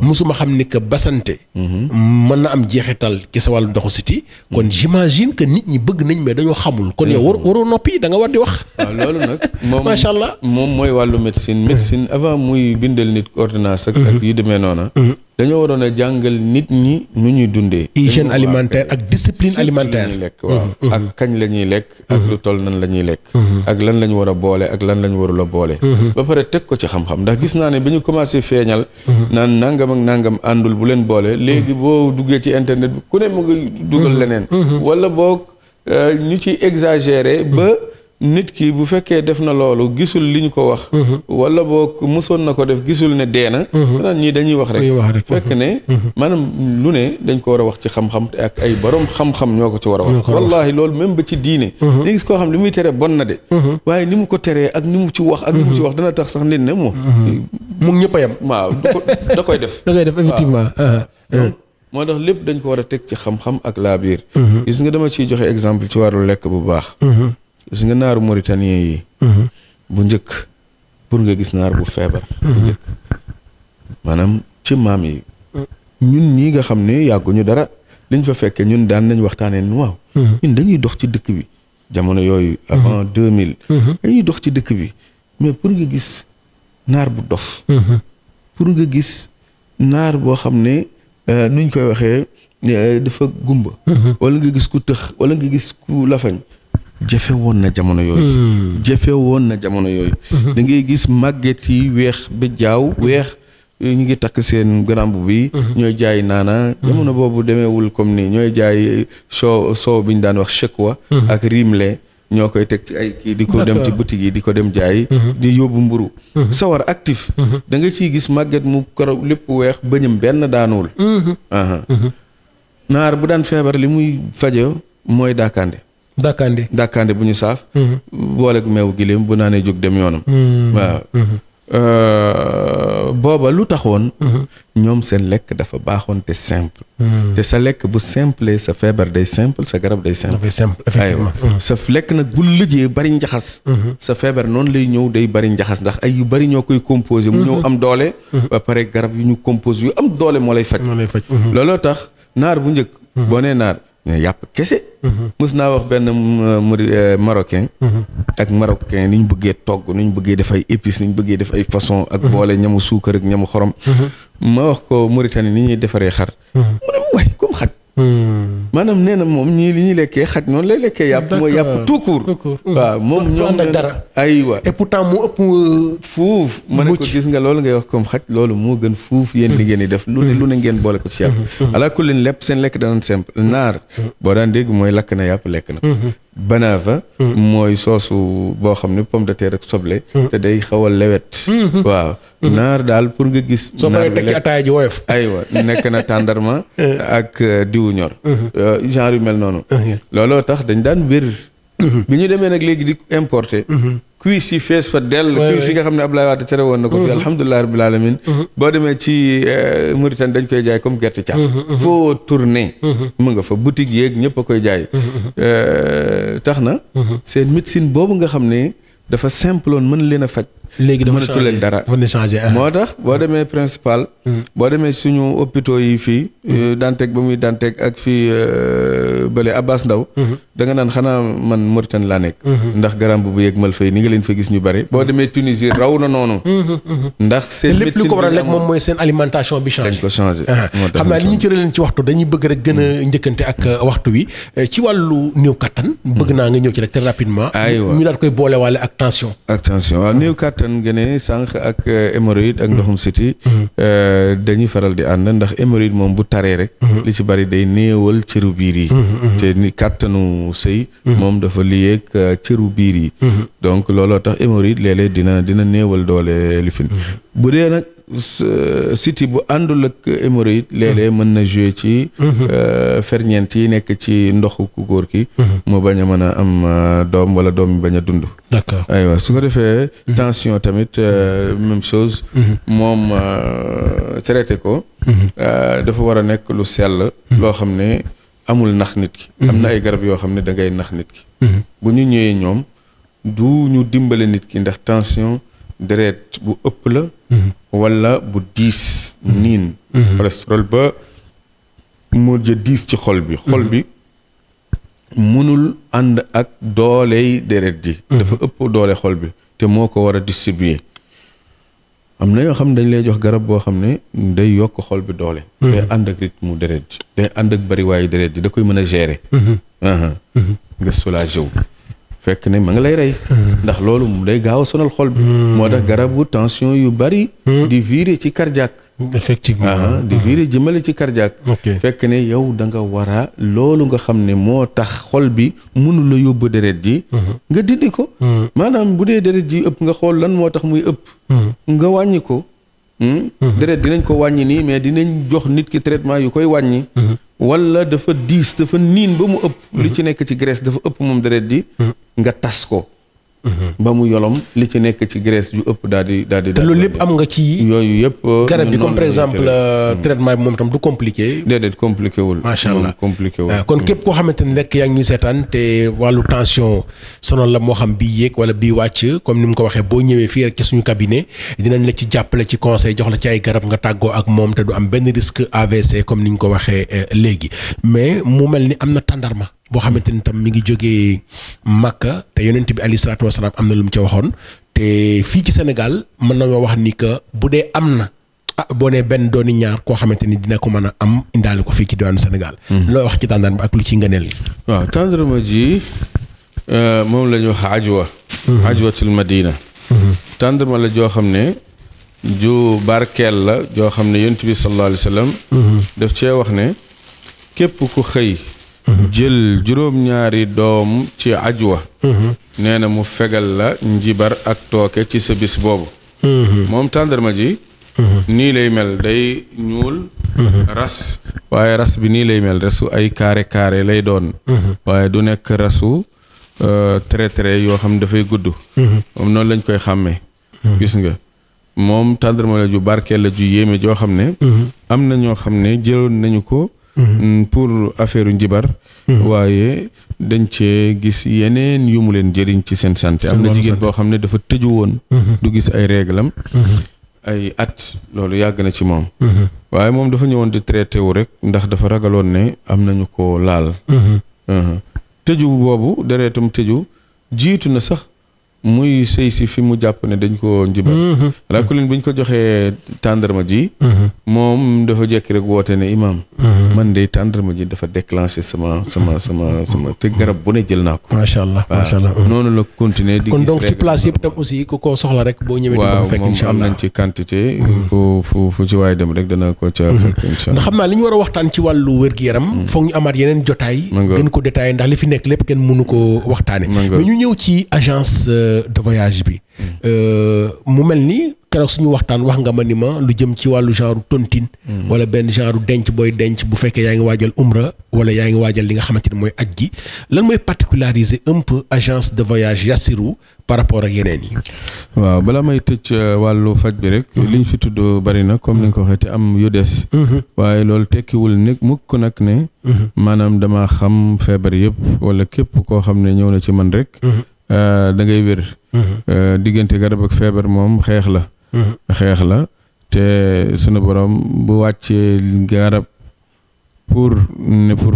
musuma xam ni que basante. mën na am jeexital ci sa wàllu ndoxu siti. kon j'imagine que nit ñi bëgg nañ mais dañoo xamul. kon yow waroo noppi da nga war di wax. waaw loolu nag. moom macha allah moom mooy wàllu médecine. médecine avant muy bindal nit ordonnance ak yu demee noona dañoo waroon a jàngal nit ñi nu ñuy dundee. hygiène alimentaire ak discipline alimentaire. lekk waaw ak kañ la ñuy lekk. ak lu toll nan la ñuy lekk. ak lan la ñu war a boole ak lan la ñu warul a boole. ba pare teg ko ci xam-xam ndax gis naa ne bi ñu commencé feeñal. naan nangam ak nangam àndul bu leen boole. léegi boo duggee ci internet bi ku ne mu ngi dugal leneen. wala boog ñu ci exagéré ba. nit ki bu fekkee def na loolu gisul li ñu ko wax. wala boog mosoon na ko def gisul ne dee na. maanaam ñii dañuy wax rek. fekk ne maanaam lu ne dañ ko war a wax ci xam-xam te ak ay borom xam-xam ñoo ko ci war a wax. wallahi loolu même ba ci diine. da gis koo xam li muy tere bon na de. waaye ni mu ko teree ak ni mu ci wax ak ni mu ci wax dana tax sax nit ne mu ñëpp a yem. waaw da koy def. da koy def effectivement. moo tax lépp dañ ko war a teg ci xam-xam ak laa biir. gis nga dama ciy joxe exemple ci wàllu lekk bu baax. gis nga naaru mauritanien yi bu njëkk pour nga gis naar bu feebar bu njëkk maanaam ci maam yi ñun ñii nga xam ne yàgguñu dara liñ fa fekkee ñun daan nañ waxtaanee waaw ñun dañuy dox ci dëkk bi jamono yooyu avant 2000 dañuy dox ci dëkk bi mais pour nga gis naar bu dof pour nga gis naar boo xam ne nuñ koy waxee dafa gumba wala nga gis ku tëx wala nga gis ku lafañ jafe woon na jamono yooyu. da ngay gis màgget yi weex ba jaaw weex ñu ngi takk seen garamb bi. ñooy jaay naana. jamono boobu demeewul comme ni ñooy jaay soow bi ñu daan wax chekwa. ak rimle ñoo koy teg ci ay kii di ko dem ci boutique yi di ko dem jaay. di yóbbu mburu sawar actif. da nga ciy gis màgget mu karaw lépp weex bëñam benn daanuwul. naar bu daan feebar li muy fajo mooy daakande. dàkkaande bu ñu saaf. booleeg meew giléem bu naanee jóg dem yoonam. waaw booba lu taxoon. ñoom seen lekk dafa baaxoon te simple. te sa lekk bu simple sa feebar day simple sa garab day simple. effectivement sa lekk nag bu lëjee bari njaxas. sa feebar noonu lay ñëw day bari njaxas ndax ay yu bari ñoo koy composé. mu ñëw am doole. ba pare garab yu ñu composé yu am doole moo lay faj. looloo tax naar bu njëkk. boo nee naar. yàpp kese. mës naa wax benn marocain. ak marocain ni ñu bëggee togg ni ñu bëggee def ay épices ni ñu bëggee def ay façon ak boole ñamu suukar ak ñamu xorom. ma wax ko Mauritanie ni ñuy defaree xar. mu ne waay comme xaj. maanaam nee na moom ñii li ñuy lekkee xaj noonu lay lekkee yàpp mooy yàpp tout court. waaw moom ñoom dara aywa et pourtant moo ëpp fuuf ma ne ko gis nga loolu ngay wax comme xaj loolu moo gën fuuf yéen li ngeen di def lu ne ngeen boole ko ci yàpp ala kullin lépp seen lekk danañ simple naar boo daan dégg mooy lakk na yàpp lekk na banava mooy soosu boo xam ne pomme de terre ak soble te day xaw a lewet waaw naar daal pour nga gis soo paree tekki ataaya ji woyof aywa nekk na tàndarma ak diwu ñor genre yu mel noonu looloo tax dañ daan wér bi ñu demee nag léegi di importer cuisse yi fees fa dell cuisse yi nga xam ne Abdoulaye Wade tere woon na ko fi alhamdulilah rabbil alamin boo demee ci Mauritanie dañ koy jaay comme gerte caaf foo tourné mu nga fa boutique yeeg ñëpp a koy jaay tax na seen médecine boobu nga xam ne dafa simple woon mën leen a faj léegi dafa mënatu leen dara moo tax boo demee principal boo demee suñu hôpitaux yi fii Dantec ba muy Dantec ak fii bële Abbas Ndaw da nga naan xanaa man Mauritanie laa nekk ndax garam bu yëg mal fay ni nga leen fa gis ñu bari boo demee Tunisie raw na noonu ndax seen lépp li ko war a lekk moom mooy seen alimentation bi changé dañ ko changé xam naa li ñu cëral leen ci waxtu dañuy bëgg rek gën a njëkkante ak waxtu wi ci wàllu néew kattan bëgg naa nga ñëw ci rek très rapidement ñu daal koy boolewaale ak tension waaw néew kattan gëne sànq ak hémorroïde ak ndoxum siti dañuy faral di ànd ndax hémorroïde moom bu taree rek li ci bari day néewal cëru biir yi te ni kàttanu sëy moom dafa liyeeg cëru biir yi donc looloo tax hémorroïde léeg-léeg dina néewal doole lifin bu dee nag siti bu àndul ak hémorroïde léeg-léeg mën na jouer ci ferñeent yi nekk ci ndoxu ku góor ki mu bañ a mën a am doom wala doom yi bañ a dund d'accord aywa su ko defee tension tamit même chose moom traité ko dafa war a nekk lu sell loo xam ne amul nax nit ki am na ay garab yoo xam ne da ngay nax nit ki bu ñu ñëwee ñoom du ñu dimbale nit ki ndax tension deret bu ëpp la wala bu diis niin cholestérol ba mu diis ci xol bi mënul ànd ak dooley deret ji dafa ëpp doole xol bi te moo ko war a distribuer am na yoo xam ne dañ lay jox garab boo xam ne day yokk xol bi doole day ànd ak rythme deret ji day ànd ak bariwaayu deret ji da koy mën a gérer nga soulagé wu fekk ne ma nga lay rey ndax loolu day gaaw a sonal xol bi moo tax garabu tension yu bari di virer ci cardiaque effectivement di virer jëmale ci cardiaque fekk ne yow da nga war a loolu nga xam ne moo tax xol bi mënu la yóbbu deret ji nga dindi ko maanaam bu dee deret ji ëpp nga xool lan moo tax muy ëpp nga wàññi ko deret dinañ ko wàññi nii mais dinañ jox nit ki traitement yu koy wàññi wala dafa diis dafa niin ba mu ëpp li ci nekk ci graisse dafa ëpp moom deret ji nga tas ko ba mu yolom li ci nekk ci graisse yu ëpp daal di te loolu lépp am nga ci yooyu yëpp garab bi comme par exemple traitement bi moom tam du compliqué déedéet compliqué wul macha allah compliqué wul kon képp koo xamante ne rek yaa ngi ñuy seetaan te wàllu tension sonal la moo xam bii yéeg wala bii wàcc comme ni mu ko waxee boo ñëwee fii rek ci suñu cabinet dinañ la ci jàppale ci conseil jox la ci ay garab nga tàggoo ak moom te du am benn risque AVC comme ni ñu ko waxee léegi mais mu mel ni am na tàndarma boo xamante ni tam mi ngi jógee Makka te yonent bi alayhi salaatu wasalaam am na lu mu ca waxoon te fii ci Sénégal mën nañoo wax ni que bu dee am na boo nee benn dooni ñaar koo xamante ni dina ko mën a am indaale ko fii ci diwaanu Sénégal. loo wax ci tàndarma ak lu ci ngëneel. waaw tàndarma ji moom la ñuy wax ajwa. ajwatul Madina. tàndarma la joo xam ne ju barkeel la joo xam ne yonent bi sallallahu alayhi wa sallam. daf cee wax ne képp ku xëy. jël juróom-ñaari doom ci ajwa nee na mu fegal la njibar ak tooke ci sa bis boobu moom tàndarma ji nii lay mel day ñuul ras waaye ras bi nii lay mel rasu ay carré lay doon waaye du nekk rasu trait yoo xam ne dafay gudd moom noonu lañ koy xàmmee gis nga moom tàndarma la ju barkeel la ju yéeme joo xam ne am na ñoo xam ne jëloon nañu ko pour affaire njibar waaye dañ cee gis yeneen yu mu leen jëriñ ci seen santé am na jigéen boo xam ne dafa tëju woon du gis ay réglam ay at loolu yàgg na ci moom waaye moom dafa ñëwoon di traité wu rek ndax dafa ragaloon ne am nañu ko laal tëju boobu deretam tëju jiitu na sax muy sëy si fi mu jàpp ne dañ ko njibar rakulin bi ñu ko joxee tàndarma ji moom dafa jekki rek woote ne imam man de tàndarma ji dafa déclenché sama te garab bu ne jël naa ko macha allah noonu la continuer di kon donc ci place yëpp tam aussi ku ko soxla rek boo ñëwee di ko fekk incha allah am nañ ci quantité fu ci waay dem rek dana ko ca fekk incha allah ndax xam naa li ñu war a waxtaan ci wàllu wér-gu-yaram foog ñu amaat yeneen jotaay gën ko détaillé ndax li fi nekk lépp kenn mënu ko waxtaane mais ñu ñëw ci agence de voyage bi mu mel ni keroog suñu waxtaan wax nga ma ni ma lu jëm ci wàllu genre tontine wala benn genre denc booy denc bu fekkee yaa ngi waajal umra wala yaa ngi waajal li nga xamante ni mooy aj gi lan mooy particulariser un peu agence de voyage Yassirou par rapport ak yeneen yi. waaw bala may tëj wàllu faj bi rek liñ fi tudd bari na comme ni nga ko waxee te am yu des waaye loolu tekkiwul nag mukk nag ne maanaam dama xam feebar yëpp wala képp koo xam ne ñëw na ci man rek da ngay wér diggante garab ak feebar moom xeex la te sunu borom bu wàccee garab pour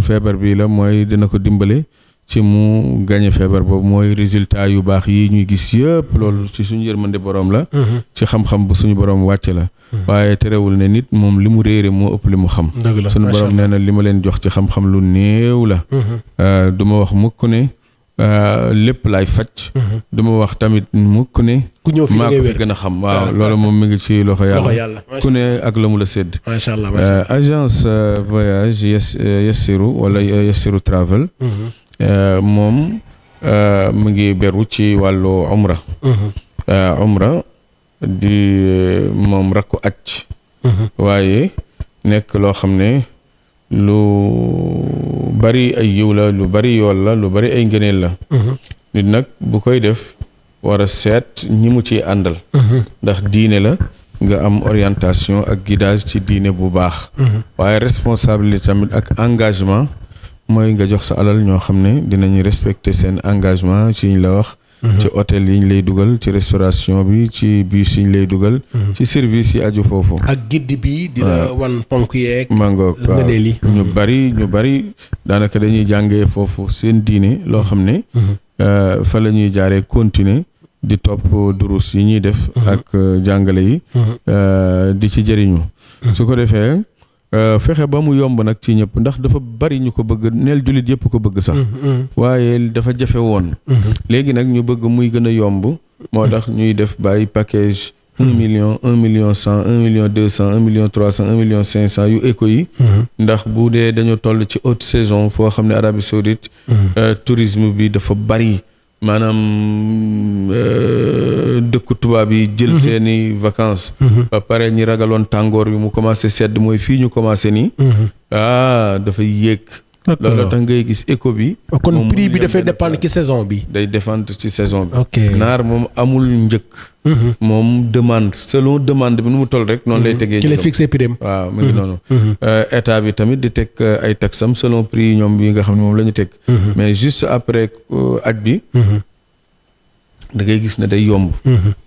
feebar bi la mooy dina ko dimbale ci mu gañe feebar boobu mooy résultat yu baax yi ñuy gis yëpp loolu ci suñu yërmande borom la ci xam-xam bu suñu borom wàcce la waaye terewul ne nit moom li mu réere moo ëpp li mu xam suñu borom nee na li ma leen jox ci xam-xam lu néew la du ma wax mukk ne lépp laay faj duma wax tamit mukk ne maa ko fi gën a xam waaw loolu moom mi ngi ci loxo yàlla ku ne ak la mu la sédd macha allah agence voyage Yassirou wala Yassirou travel moom mu ngi beru ci wàllu umra di moom rakku aj waaye nekk loo xam ne lu bari ay yiw la lu bari yool la lu bari ay ngëneel la nit nag bu koy def war a seet ñi mu ciy àndal ndax diine la nga am orientation ak guidage ci diine bu baax waaye responsabilité tamit ak engagement mooy nga jox sa alal ñoo xam ne dinañu respecter seen engagement ci ñu la wax ci hôtel yi ñu lay dugal ci restauration bi ci bus yi ñu lay dugal ci service yi aju foofu ak guide bi dina wan ponk yeeg mangoog ñu bari daanaka dañuy jàngee foofu seen diine loo xam ne fa la ñuy jaaree continuer di topp durus yi ñuy def ak jàngale yi di ci jëriñu su ko defee fexe ba mu yomb nag ci ñëpp ndax dafa bari ñu ko bëgg neel jullit yëpp ko bëgg sax waaye dafa jafe woon léegi nag ñu bëgg muy gën a yomb moo tax ñuy def bàyyi package 1 million 1 million 100 1 million 200 1 million 300 1 million 500 yu éco yi ndax bu dee dañu toll ci haute saison foo xam ne Arabie Saoudite tourisme bi dafa bari maanaam dëkku tubaab yi jël seeni vacances ba pare ñi ragaloon tàngoor bi mu commencé sedd mooy fii ñu commencé nii dafay yéeg loolu tax ngay gis éco bi kon prix bi dafay dépendre ci saison bi day dépendre ci saison bi naar moom amul njëkk moom demande selon demande bi nu mu toll rek noonu lay tegee ci lay fixé prix am waaw mu ngi noonu état bi tamit di teg ay taxam selon prix yi ñoom bi nga xam ne moom la ñu teg mais juste après aj bi da ngay gis ne day yomb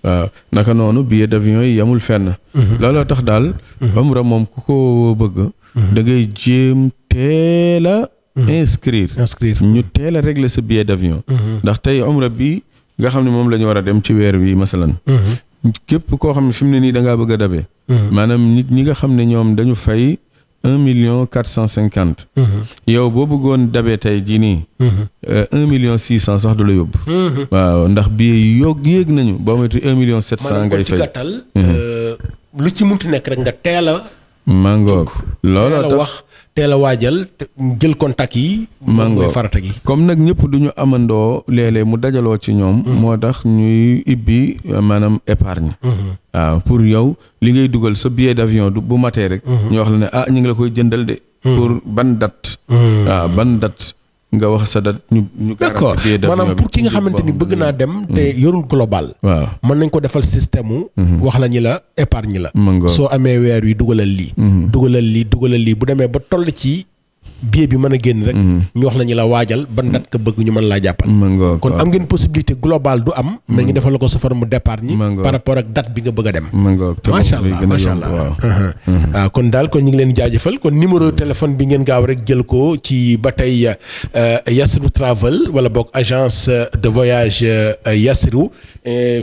waaw naka noonu billet d'avion yi yamul fenn looloo tax daal umra moom ku ko bëgg da ngay jéem teel a inscrire ñu teel a régler sa billet d'avion ndax tey umra bi nga xam ne moom la ñu war a dem ci weer wi masalan képp koo xam ne fi mu ne nii da ngaa bëgg a dabee maanaam nit ñi nga xam ne ñoom dañu fay 1,450,000 yow boo bëggoon dabee tey jii nii 1,600,000 sax du la yóbbu waaw ndax billet yéeg nañu boo moytu 1,700,000 ngay fay ci gàttal lu ci munti nekk rek nga teel a mangoog looloo tax wax teel a waajal jël contact yi mooy farata gi comme nag ñëpp du ñu amandoo léeg-léeg mu dajaloo ci ñoom moo tax ñuy ibbi maanaam épargne waaw pour yow li ngay dugal sa billet d'avion bu matee rek ñu wax la ne ñu ngi la koy jëndal de pour ban date waaw ban date nga wax sa date ñu d'accord maanaam pour ki nga xamante ni bëgg naa dem te yorul global waaw mën nañ ko defal système wax la ñi la épargne la soo amee weer wi dugalal lii bu demee ba toll ci billet bi mën a génn rek ñu wax la ñu la waajal ban date nga bëgg ñu mën laa jàppal kon am ngeen possibilité globale du am mais ñu defal la ko sa forme d'épargne par rapport ak date bi nga bëgg a dem macha allah waaw kon daal kon ñu ngi leen jaajëfal kon numéro téléphone bi ngeen gaaw rek jël ko ci ba tey Yassirou Travel wala boog agence de voyage Yassirou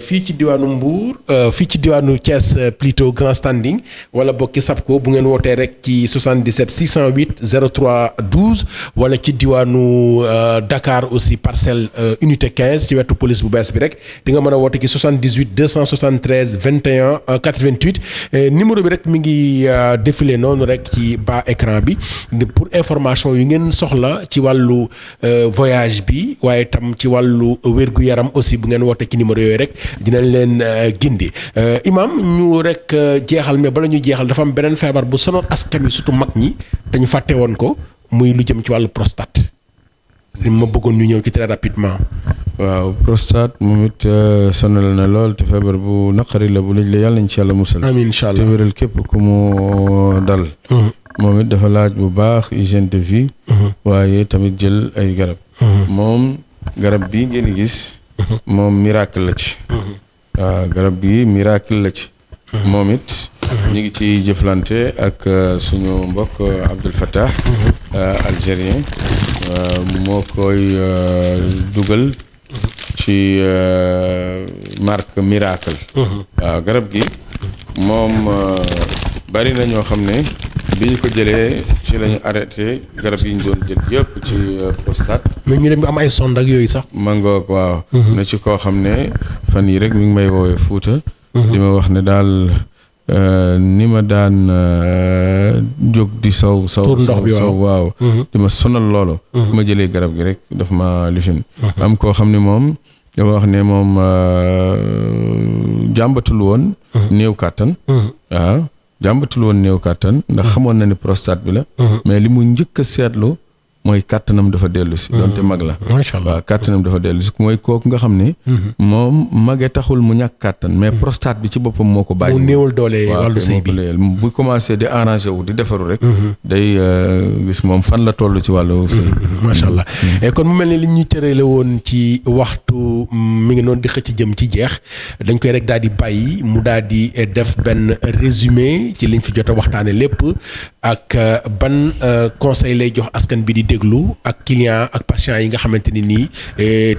fii ci diwaanu Mbour fii ci diwaanu Thiès plutôt Grand Standing wala boog ki SAPCO bu ngeen wootee rek ci 77 608 03 12 wala ci diwaanu Dakar aussi parcelle unité 15 ci wetu police bu bees bi rek di nga mën a woote ci 78 273 21 88 numéro bi rek mi ngi défilé noonu rek ci bas écran bi pour information yu ngeen soxla ci wàllu voyage bi waaye tam ci wàllu wér-gu-yaram aussi bu ngeen woote ci numéro yooyu rek dinañ leen gindi imam ñu rek jeexal mais bala ñu jeexal dafa am beneen feebar bu sonoon askan wi surtout mag ñi dañu fàtte woon ko muy lu jëm ci wàllu prostate li ma bëggoon ñu ñëw ci très rapidement. waaw prostate moom it sonal na lool te feebar bu naqari la bu lëj la yàlla nañ ci yàlla musal. amiin incha allah te wéral képp ku mu dal. moom it dafa laaj bu baax hygiène de vie. waaye tamit jël ay garab. moom garab bii ngeen di gis. moom miracle la ci. waaw garab bii miracle la ci. moom it. ñu ngi ci jëflante ak suñu mbokk Abdel Fattah algérien moo koy dugal ci marque miracle waaw garab gi moom bari na ñoo xam ne bi ñu ko jëlee ci la ñu arrêté garab yi ñu doon jël yëpp ci prostate mais ñu dem am ay sonde ak yooyu sax mangoog waaw na ci koo xam ne fan yi rek mi ngi may woowee Fuuta di ma wax ne daal ni ma daan jóg di saw waaw di ma sonal loolu ma jëlee garab gi rek daf ma lifin am koo xam ne moom dafa wax ne moom jàmbatul woon néew kàttan jàmbatul woon néew kàttan ndax xamoon na ni prostate bi la mais li mu njëkk a seetlu mooy kàttanam dafa dellu si donte mag la macha allah waaw kàttanam dafa dellu si mooy kooku nga xam ne moom mage taxul mu ñàkk kàttan mais prostate bi ci boppam moo ko bàyyi mu néewul doole wàllu sëy bi bu commencé di arrangé wu di defaru rek day gis moom fan la toll ci wàllu sëy macha allah kon mu mel ni li ñu tërale woon ci waxtu mi ngi noonu di xëcc jëm ci jeex dañ koy rek daal di bàyyi mu daal di def benn résumé ci liñ fi jot a waxtaane lépp ak ban conseil lay jox askan bi di déglu ak client ak patient yi nga xamante ni nii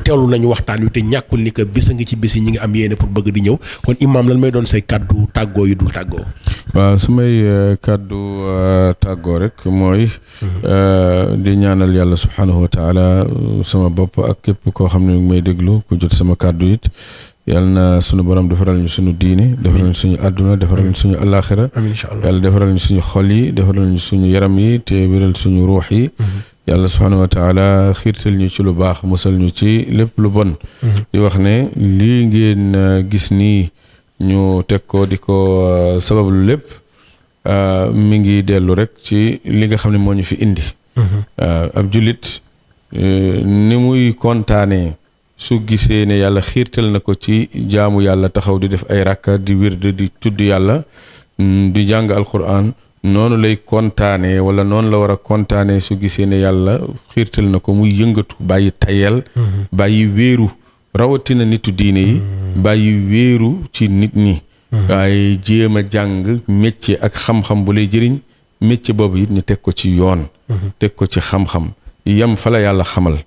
teewlu nañu waxtaan wi te ñàkkul ni que bis a ngi ci bis yi ñi ngi am yéene pour bëgg di ñëw kon imam lan may doon say kàddu tàggoo yu dul tàggoo. waaw su may kàddu tàggoo rek mooy di ñaanal yàlla subhanahu wa taala sama bopp ak képp koo xam ne may déglu ku jot sama kàddu it yàlla na sunu borom defaral ñu suñu diine defaral ñu suñu àdduna defaral ñu suñu alaxira yàlla defaral ñu suñu xol yi defaral ñu suñu yaram yi te wéral suñu ruux yi yàlla subhanahu wa taala xiirtal ñu ci lu baax musal ñu ci lépp lu bon di wax ne lii ngeen gis nii ñu teg ko di ko sabablu lépp mi ngi dellu rek ci li nga xam ne moo ñu fi indi ab jullit ni muy kontaanee su gisee ne yàlla xiirtal na ko ci jaamu yàlla taxaw di def ay rakka di wird di tudd yàlla di jàng alquran noonu lay kontaanee wala noonu la war a kontaanee su gisee ne yàlla xiirtal na ko muy yëngatu bàyyi tayel bàyyi wéeru rawatina nitu diine yi bàyyi wéeru ci nit ñi waaye jéem a jàng métier ak xam-xam bu lay jëriñ métier boobu it ñu teg ko ci yoon teg ko ci xam-xam yam fa la yàlla xamal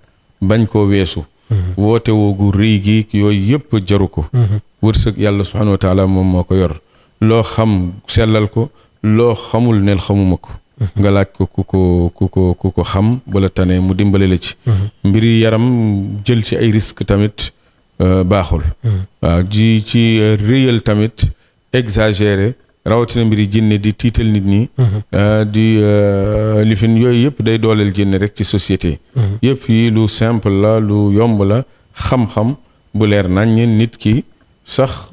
bañ koo weesu woote woogu rëy gi yooyu yëpp jaru ko wërsëg yàlla subhanahu wa taala moom moo ko yor loo xam sellal ko loo xamul neel xamuma ko nga laaj ko ku ko xam bala tane mu dimbale la ci mbiri yaram jël ci ay risque tamit baaxul waaw ji ci réyal tamit exagéré rawatina mbiri jinne di tiital nit ñi di lifin yooyu yëpp day dooleel jinne rek ci société yëpp yi lu simple la lu yomb la xam-xam bu leer nañ nit ki sax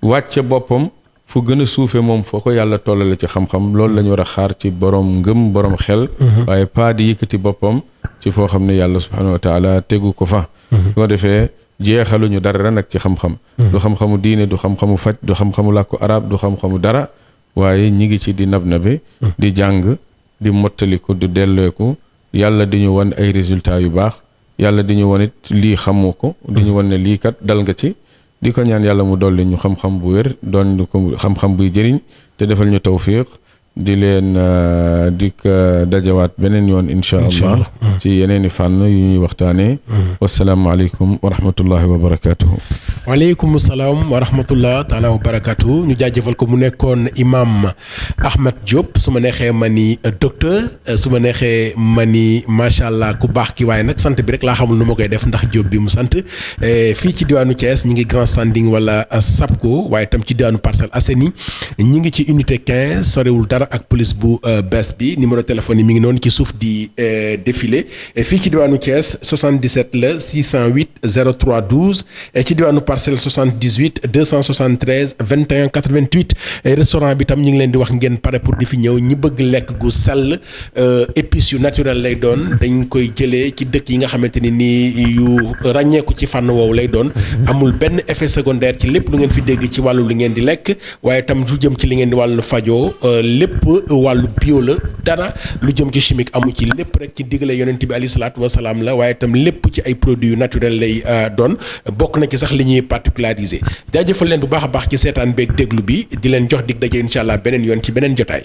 wàcce boppam fu gën a suufe moom foo ko yàlla tollale ci xam-xam loolu la ñu war a xaar ci borom ngëm borom xel waaye pas di yëkkati boppam ci foo xam ne yàlla subhanahu wa taala tegu ko fa su ko defee jeexaluñu dara nag ci xam-xam du xam-xamu diine du xam-xamu faj du xam-xamu làkku arab du xam-xamu dara waaye ñi ngi ci di nab-nabe di jàng di mottaliku di delleeku yàlla di ñu wan ay résultats yu baax yàlla di ñu wan it lii xamu ko di ñu wan ne lii kat dal nga ci di ko ñaan yàlla mu dolli ñu xam-xam bu wér doon ko xam-xam buy jëriñ te defal ñu tawfiq di leen dik dajawaat beneen yoon incha allah ci yeneeni fànn yu ñuy waxtaanee wasalaamualeykum wa rahmatullahi wa barakatuhu waaleykum salaam wa rahmatullah taala wa barakatuhu ñu jaajëfal ko mu nekkoon imam Ahmed Diop su ma neexee ma ni docteur su ma neexee ma ni macha allah ku baax ki waaye nag sant bi rek laa xamul nu ma koy def ndax Diop bi mu sant fii ci diwaanu Thiès ñi ngi Grand Standing wala Sapco waaye tam ci diwaanu Parcelles Assainies ñi ngi ci unité 15 sorewul dara ak police bu bees bi numéro téléphone yi mi ngi noonu ci suuf di défilé fii ci diwaanu Thiès 77 la 608 03 12 ci diwaanu Parcelles 78 273 21 88 restaurant bi tam ñu ngi leen di wax ngeen pare pour di fi ñëw ñi bëgg lekk gu sell épices yu naturel lay doon dañ koy jëlee ci dëkk yi nga xamante ni nii yu ràññeeku ci fànn woowu lay doon amul benn effet secondaire ci lépp lu ngeen fi dégg ci wàllu li ngeen di lekk waaye tam lu jëm ci li ngeen di wàllu fajoo lépp wàllu bio la dara lu jëm ci chimique amu ci lépp rek ci digale yonent bi alayhi salaatu wasalaam la waaye tam lépp ci ay produits yu naturel lay doon bokk na ci sax li ñuy particularisé jaajëfal leen bu baax a baax ci seetaan beeg déglu bi di leen jox dig daje incha allah beneen yoon ci beneen jotaay.